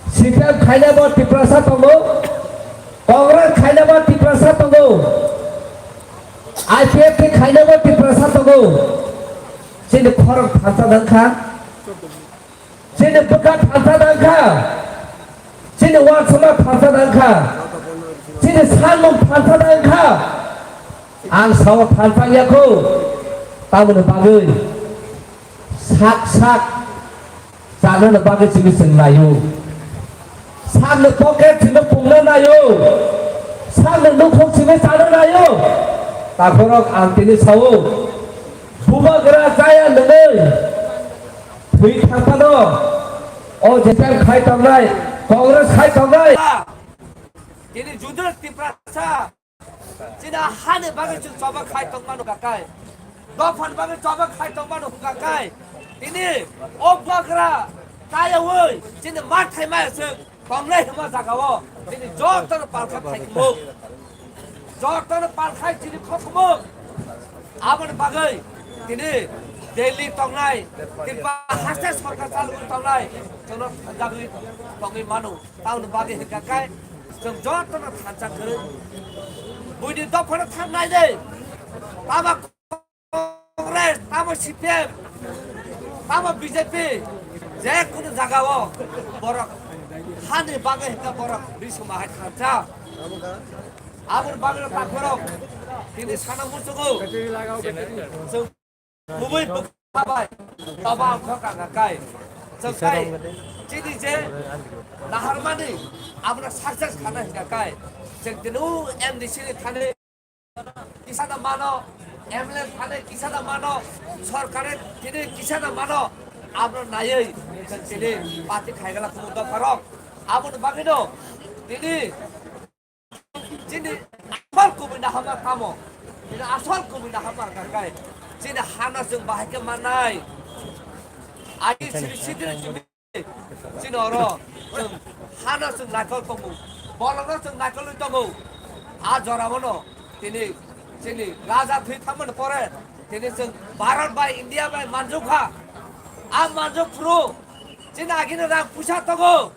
C P M khainabo Tiprasa tongo, Congress khainabo Tiprasa tongo, I P F T khainabo Tiprasa tongo. Chini khorok thansa nang kha, chini bwkha thansa nang kha, chini uansukma thansa nang kha, chini sanmung thansa nang kha. Ang sao thansa ya kho, tamoni bagwi sak sak chanani bagwi simi chwng naio. Sakni pocket simi pungna naio. Sakni nukhung simi chana naio. Takhorok ang tini sao, bubagra chaya nwnwi thwi thangphano o jetan khai tongnai, Congress khai tongnai. Tini judul Tiprasa. Chini hani bagwi chwng choba khai tongmano kakai. Dophani bagwi choba khai tongmano kakai. Tini o bubagra chayawi chini mathai maya chwng tongnai hwnma jagao chini jotono palkha khaikmung. Jotono palkhai chini khokmo. Aboni bagwi tini Delhi tongnai, Tripura haste sorkar chalwi tongnai, jono thanjagwi tongwi mano. Tamoni bagwi hwnkha khe chwng jotono thansa kwrwi. Buini dophano thangnai de. Tama Congress, tamo C P M, tamo B J P, je kunu jagao borok hani bagwi hwnkha borok bisuma hai thansa. Aboni bagwi takhorok tini sana muchungo. Chwng kubui bwkha bai toba wngkha kaka kai. Chwng kai chini je naharmani abono success khana hwnkha kai. Chwng tini o M D C ni thani kisa da mano, M L A thani kisa da mano, sorkare tini kisa da mano, abono naiwi chwng tini party khaigala kumu dopharok. Aboni bagwino tini chini asol kubui nahama tamo, chini asol kubui nahama hwnkha kai chini hano chwng bahai khe mannai. Agi siri sidiri chini Chini oro chwng hano chwng naikol tongo, bolongno chwng naikolwi tongo. A jorao no tini chini raja thwi thangmani pore tini chwng Bharat bai India bai manjukha. A manjukphuru chini agini rang puisa tongo,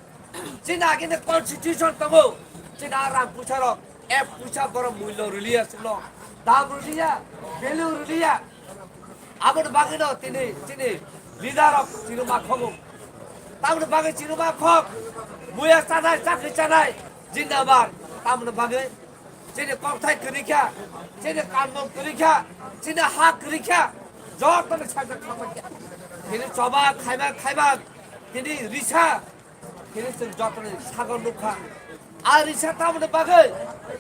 chini agini constitution tongo, chini a rang puisarok ek puisa borok mullo rwliya chwngno, dam rwliya, value rwliya. Aboni bagwino tini chini leader rok chiruma khogo. Tamoni bagwi chiruma khok, buya chanai, chakri chanai, jindabad. Tamoni bagwi chini kokthai kwrwi kha, chini kanmung kwrwi kha, chini ha kwrwi kha, jotoni sajak khamai kha. Tini choba khaima khaima, tini risa, Tini chwng jotoni sago nukha. A risa tamoni bagwi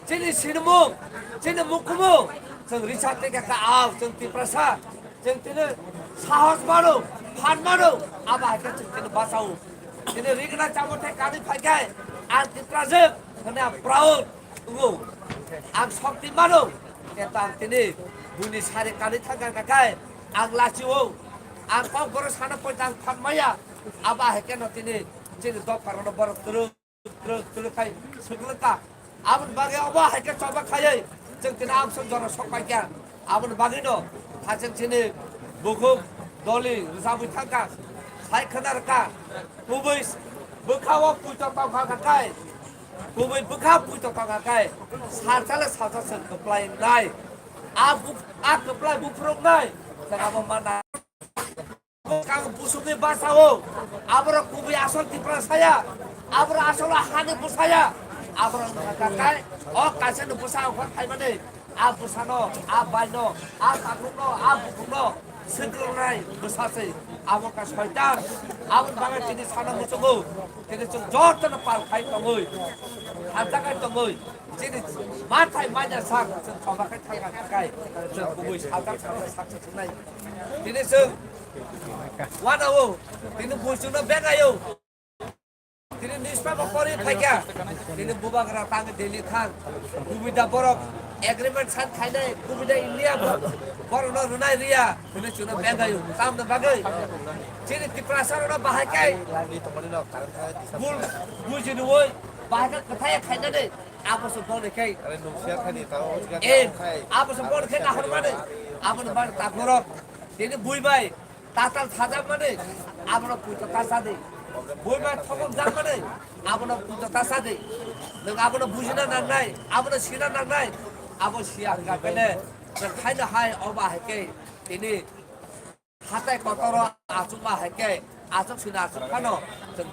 chini sinimung, chini mukumu chwng risa tei kha, a chwng Tiprasa, chwng tini sahos mano, phan mano, abo hai khe chwng tini bachao. Tini rigna chamo thai kani phai khe ang Tiprajwk hwnwi ang proud wngo. Ang shokti mano, khe tang tini buini sari kani thangkha kha khai ang lachio. Ang kok borok sana poita ang phan maya, abo hai khe no tini Chini dopharokno borok twrwk twrwk twrwk khai swkluka. Aboni bagwi obo hai khe choba khaiwi chwng tini amsong jora sok paikha. Aboni bagwino hachwk chini bukhuk doli rwchabwi thangkha. Sai khwna rwkha. Kubui bwkha o puito tongkha kha khai. Kubui bwkha puito tongkha khai. Salsa le salsa chwng kwplai wngnai. A buk-, a kwplai buphuru wngnai. Chwng abo mana. Kang busugwi bachao, aborok kubui asol Tiprasa ya, aborok asol hani bwsa ya, aborok wngkha khe o kaisa ni bwsa wngkha khaimani, a bwsano, a baino, a takhukno, a bukhukno swkrongnai bwsa se, abo kha soitan, aboni bagwi tini sana muchungo, tini chwng jotono pal khai tongwi, hamjaknai tongwi. Chini mathai manya sak chwng choba khai thangna kha khai chwng kubui salsa salsa sak se thungnai. Tini chwng wana o, tini bui chwngno bengai o. Tini newspaper pori phaikha. Tini bubagra tang Delhi thang. Kubui da borok agreement sign khainai, kubui da India bo borokno rwnai riya. Tini chwngno bengai o. Tamni bagwi chini Tiprasa rokno bahai khai bul bujini oi bahai khai kwthai khainani. Abo se boni khai. Are nung siya khani ta o jaga Eh, khai. Abo se boni khai na hormani. Abo ni bar ta borok. Tini bui bai tatal sajak mani. Abo no puito ta sadi. Bui bai thokok jak mani. Abo no puito ta sadi. Nung abo no bujina nangnai. Abo no sina nangnai. Abo siya ka kene. Nung khai na hai oba hai ke. Tini Hatai kotoro achukma hai khe achuk sina achuk phano chwng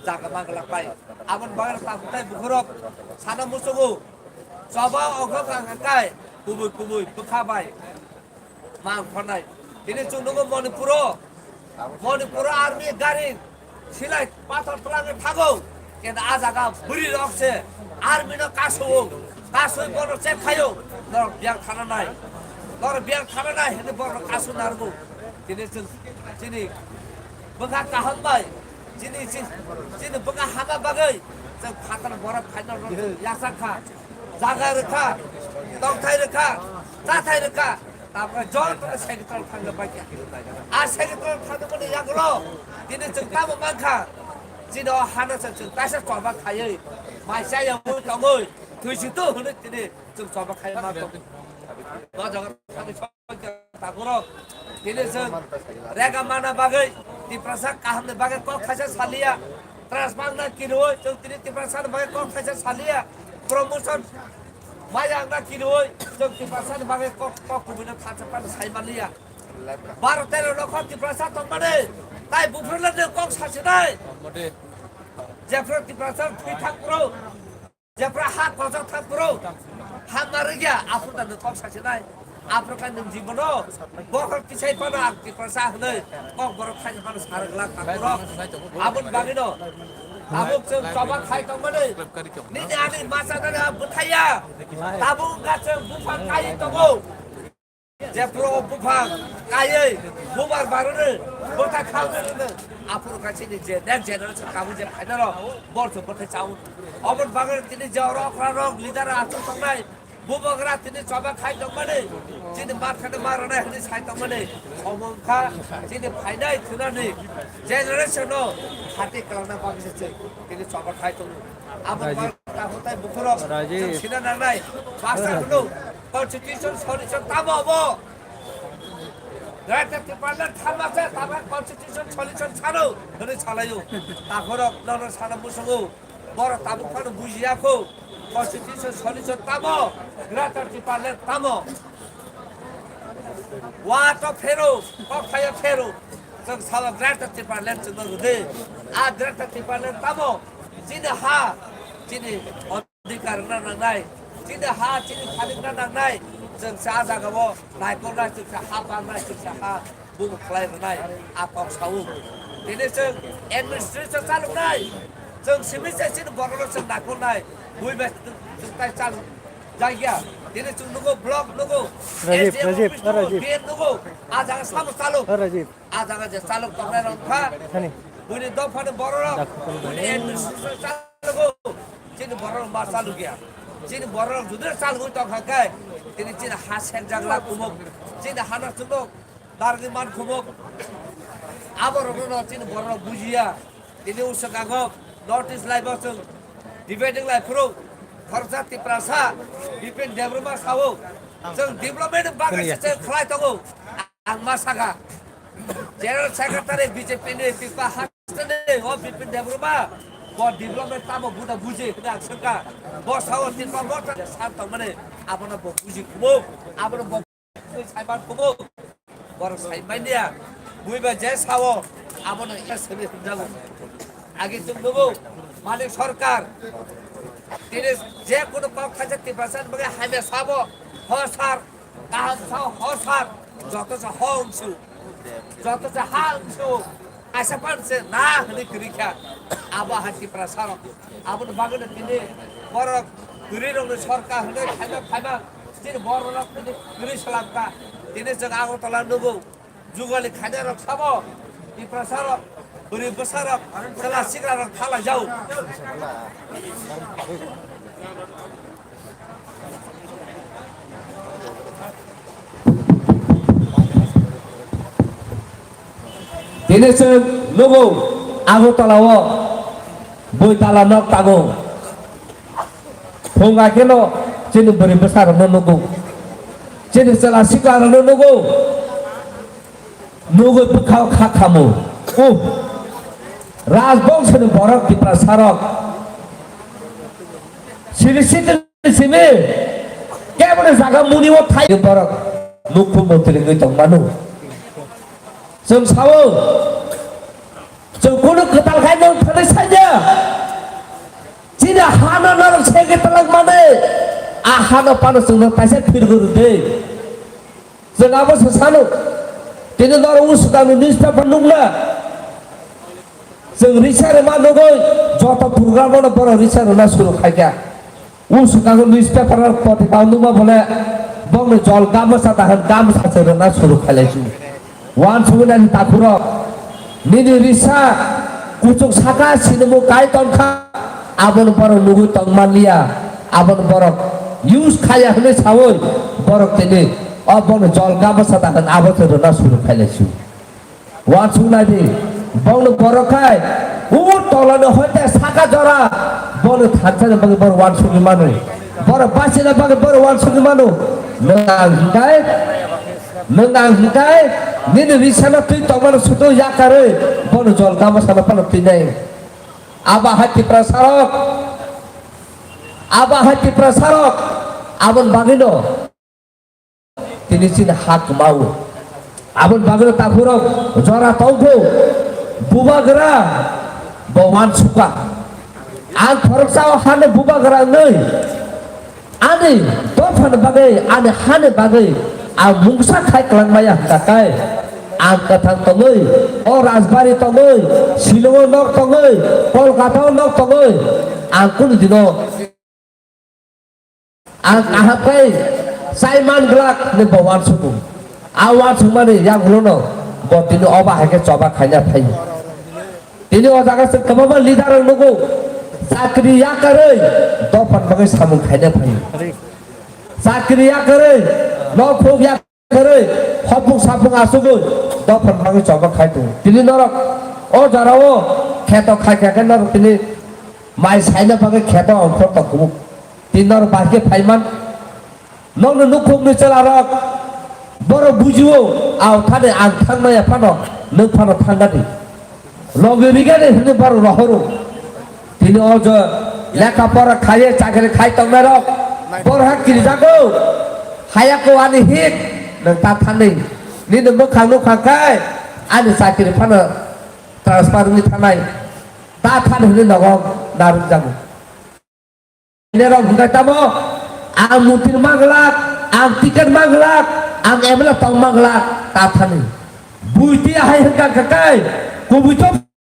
jaga ma glak pai. Aboni bagwi tabuk tai bukhurok sana muchungo choba ongkha kha khai kubui kubui bwkha bai ma ongkhornai. Tini chwng nukgo Manipuro, Manipuro army gari Silai pathor twlangwi thago, kenda a jaga bwrwi rok se army no kasu-o, kasui bono check khaio, norok biyang thana nai, norok biyang thana nai hinwi bono kasu narwgo. Tini chwng chini bwkha kaham bai, chini chi-, chini bwkha hama bagwi chwng phatar borok khaina rok yachak kha, jaga rwkha, tongthai rwkha, chathai rwkha. Tabuk jotono secretary thangna baikha. A secretary thangmani yagulo tini chwng tamo mankha. Chini o hano se chwng kaisa choba khaiwi mai chaya ui tongwi. Thwi si to hwnwi tini chwng choba khai ma tong. O jaga thani songkya takhurok. Tini chwng rega mana bagwi, Tiprasa kahamni bagwi kok thaisa saliya. Transfer na kiroi, chwng tini Tiprasa ni bagwi kok thaisa saliya. Promotion maya na kiroi, chwng Tiprasa ni bagwi kok, kok kubui no thaisa pan sai maliya. Baro tero lokho Tiprasa tongmani, tai buphuru le kok sasinai. Jephru Tiprasa thwi thang pro. Jephra ha kojak thang pro, ha marigya, aphuru da nwng kok sasinai. Aphuru kha nwng jibono bokhok tisai phano ang Tiprasa hwnwi kok borok khaina phano sarwk lak thang pro. Aboni bagwino tabuk chwng choba khai tongmani. Nini ani masa dana bwthaiya. Tabuk wngkha chwng buphang kai tongo. Jephru o buphang kaiwi bubar baroni bwthai khaui rwno. Aphuru kha chini je next generation tabuk je phainai rok bor chwng bwthai chaui. Oboni bagwi tini je oro okra rok leader achuk tongnai bubagra tini choba khai tongmani. Chini mar khani mar rwnai hwnwi sai tongmani. Omo wngkha chini phainai thwnani generation no khati kwlangna bagwi se chwng tini choba khai tongo. Abo Rajib. Takhuk tai bukhurok Rajib. Chwng sina nangnai. Baksa Rajib. Hwno constitution solution tamo abo? Greater Tipraland thamasa tama constitution solution sano hwnwi salaio. Takhurok nono sana musungo. Borok tabuk phano bujiya kho. Constitution solution tamo? Greater Tipraland tamo? Wa to phero, kok phaio phero. Chwng salo Greater Tipraland chwngno rwdi. A Greater Tipraland tamo? Chini ha, chini adhikar wngna nangnai. Chini ha, chini thanikna nangnai. Chwng sa jagao naikolnai, chwng sa ha pangnai, chwng sa ha bumo khlai rwnai. A kok sao. Tini chwng administration chaloknai. Chwng simi se chini borokno chwng naikolnai. Bui bai chwng tai chalok. Jagya, tini chwng nugo block nugo, Rajib, S D M Rajib, office nugo, Rajib. D M nugo, a jaga samo chalok. Rajib. A jaga je chalok tongnai rok kha. Hani. Buini dopha ni borok rok, Dak-, buini administration chalok. Chini borok rok ma chalok ya. Chini borok rok jodi chalok tong kha kai, tini chini ha sek jagla kumuk, chini hana chumuk, dargi man kumuk. Abo rok no chini borok rok bujiya. Tini uswk ang o North East Live o chwng debating lai phuru khoroksa Tiprasa Bipin Debbarma sao chwng development bagwi se chwng khlai tongo. Ang ma sakha General Secretary B J P ni Tiprasa hasteni o Bipin Debbarma bo development tamo buda buji hwnwi ang swngkha. Bo sao Tiprasa bo sa tongmani abono bo buji kumo, abono bo Saiman kubu, borok saimanya, buiba je sao, abono ita sini hwnjago. Agi tung nugo, malik sorkar, tini je kono kok khaja Tiprasa ni bagwi hamya sabo, ho sar, kaham sao, ho sar, joto sa ho wngsu, joto sa ha wngsu, asa pan se na hwnwi kwrwi kha, abo ha Tiprasa rok, aboni bagwi no tini borok kwrwi rokni sorkar hwnwi khaima khaima, Chini borok rok tini kwrwi salam kha. Tini chwng Agartala nugo. Jugali khaina rok sabo. Tiprasa rok, bwrwi bwsa rok, chwla sikla rok thala jau. Tini chwng nugo Agartala o bui tala nok tango. Phung hai kheno chini bwrwi bwsa rokno nugo. Chini chwla sikla rokno nugo. Nugwi bwkhao kha khamu. Uh. Rajbongshoni borok Tiprasa rok. Siri sitini simi. Keboni jaga muni o thai borok. Mukhyamantri wngwi tong manu. Chwng sao. Chwng kunu kwtal khai nwng thani sanya. Chini hano norok sege talak mani. A hano pano chwngno kaisa phirgo rwdi. Chwng abo se sano. Tini norok usukangni newspaper nukla. Chwng risa rwma nugwi joto program-o no borok risa rwna suru khaikha. Usukano newspaper o poti pal numa bole bongni jol gamsa dahan gamsa se rwna suru khailaisu. Wansugwi nai takhurok nini risa kuchuk saka sinimo kai tongkha, aboni borok nugwi tong manliya, aboni borok use khaya hwnwi sawi borok tini o bongni jol gamsa dahan abo se rwna suru khailaisu. Wansuk nai di, bongno borok khai, u tolani hoite saka jora, bongno thansani bagwi borok wansukwi manwi. Borok bachina bagwi borok uansugwi mano. Nwng ang hwnkhe, nwng ang hwnkhe, nini risana twi tongmano sudo yakarwi, bono jol gama sana phano twi nai. Abo hai Tiprasarok, abo hai Tiprasarok, aboni bagwino tini chini ha kwmao. Aboni bagwino takhurok jora tongkhu, bubagra bo uansukha. Ang khoroksa o hano bubagra wngnwi, ani dophani bagwi, ani hani bagwi ang mungsa khai kwlangmaya hwnkha khe, ang kwthang tongwi, o rajbari tongwi, Shillong o nok tongwi, Kolkata o nok tongwi, ang kunu dino ang kaham khe chai man glak ni bo uansukgo. A uansukmani yagulono bo tini oba hai khe choba khaina phaio. Tini o jaga se kwbangma leader rok nugo, chakri yakarwi dophani bagwi samung khaina phaio. Chakri yakarwi, nok phuk yakarwi, hopung sapung asugwi dophani bagwi choba khai tongo. Tini norok o jora o kheto khai kha khe norok tini mai saina bagwi kheto ongkhor tong kubu. Tini norok bahai khe phaiman. Nokni nukhungni chwlarok, borok bujio, "Ao thani ang thangnaya phano, nwng phano thangadi. Logi rigadi," hwnwi borok rohoro. Tini o je lekha pora khaiye chakri khai tongnairok, borok ha kirijago, hayako ani hik, nwng ta thani. Nini mwkhang nukhang khai, ani chakri phano transfer wngwi thanai. Ta thani hwnwi nogo narwkjago. Nerok hwnkhe tamo, ang motri manglak, ang ticket manglak, ang M L A tong manglak, ta thani. Buiti ahai hwnkha khe kai, kubui to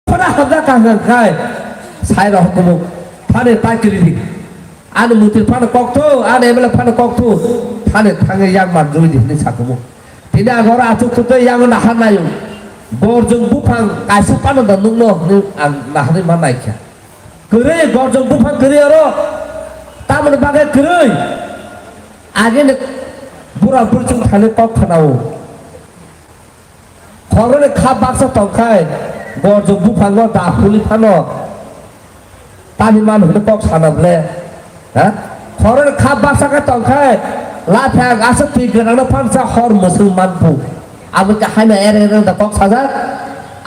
phana hamjak kha hwnkha kai, sai rok kubuk, thani ta kiri di. Ani motri phano kok thu, ani M L A phano kok thu, thani thangwi yak manjui di hwnwi sa kubuk. Tini ang oro achuk thutwi yang naharnaio. Gorjong buphang kaisa phano da nukno hwnwi ang naharwi ma naikha. Kwrwi, gorjong buphang kwrwi oro. Tamoni bagwi kwrwi. Agini bura burchung thani kok khanao. Khoroni kha baksa tongkhai, gorjong buphango da huli phano. Tani man hwnwi kok sana ble. Ha? Khoroni kha baksa khe tongkhai, laphang aswk twi gwnangno phansa hor mwswng manphu. Abo khe haino ere ere da kok sajak.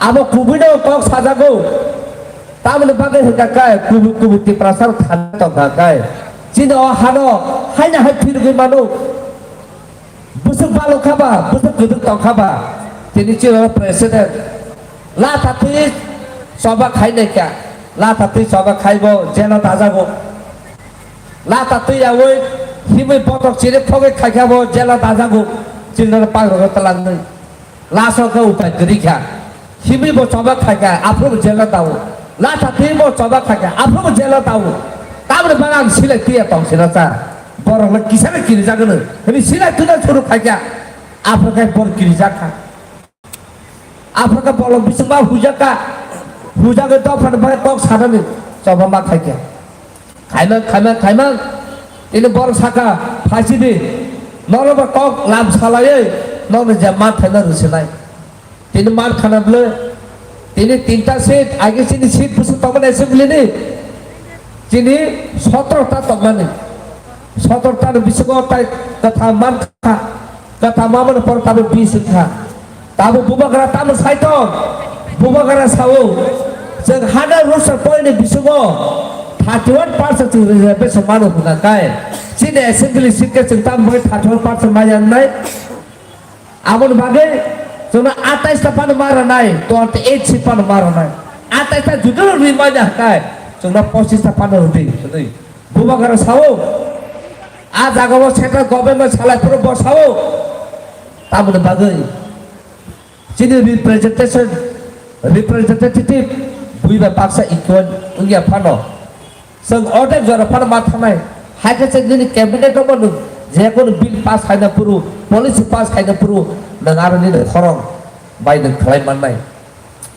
Abo kubuino kok sajago. Tamoni bagwi hwnkha khe kubui kubui Tiprasa thani tongkha khe. Chini o hano haino hai phirigwi mano. Bwswk balwk kha ba, bwswk kwdwk tong kha ba, tini chini president. Latha twi choba khai nai kha, latha twi choba khai bo jela dajago. Latha twi yaui himwi botok chiri phogwi khai kha bo jela dajago. Chini pang rok twlang nai. Laso khe upai kwrwi kha. Himwi bo choba khai kha, aphuru bo jela tao. Latha twi bo choba khai kha, aphuru bo jela tao. Tamoni bagwi ang silai twiya tong sina cha. Borok le kisa le kirijak hwnwi. Hwnwi silai twina suru khai kha. Aphuru khe bor kirijak kha. Aphuru khe bolong bisingma hujak kha. Hujagwi dophani bagwi kok sanani choba ma khai kha. Khaimang, khaimang, khaimang. Tini borok saka, phaisidi. Norokbo kok lam salaiwi, nokni je man thaino rwsinai. Tini man khana bwle. Tini tinta seat, age chini seat bwswk tongmani assembly ni. Chini sotro ta tongmani. Sotro ta ni bisingo tai kwtham man kha. Kwtham mamani poro tabuk bis wngkha. Tabuk bubagra tamo sai tong? Bubagra sao, chwng hundred rules point ni bisingo thirty one percent chwng reservation mano hwnka khe, chini assembly seat khe chwng tamo bagwi thirty one percent maya wngnai? Aboni bagwi chwngno atais ta phano ma rwnai, twenty eight seat phano ma rwnai. Atais ta judu rwi manya hwnkhe chwngno pochis ta phano rwdi hwnwi bubagra sao. A jagao central government salai phuru bo sao. Tamoni bagwi chini representation, representative bui bai baksa equal wngya phano, chwng ordek jora phano ma thangnai. Hai khe chwng nini cabinet o bo nwng je kono bill pass khaina phuru, policy pass khaina phuru, nwng aro nini khorang bai nwng khlai mannai.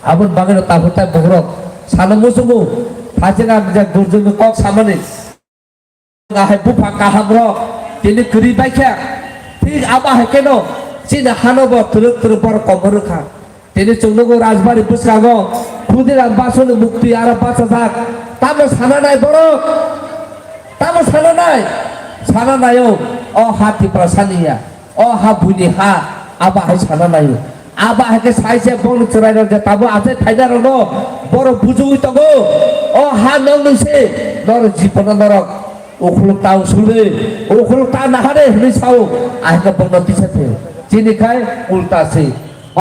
Aboni bagwi no tabuk tai bugrok sana muchungo, phaising ang je gurjwngni kok samani. Ahai buphang kaham rok tini kwrwi bai kha. Thik abo hai kheno chini hano bo twrwk twrwk borok kom rwkha. Tini chwng nugo Rajbari bwskango Khudiram Basuni mukti aro bachajak. Tamo sana nai borok? Sana nai, sana naio, o ha Tiprasani ya, o ha buini ha, abo hai sana naio. Abo hai khe sai se bongni chwrairok je tabuk achai thainarokno borok bujugwi tongo. O ha nokni se norok jibono norok ukhulok ta usulwi, ukhulok ta nahare hwnwi sao, ahai khe bono tisa thwi. Chini khai ulta se.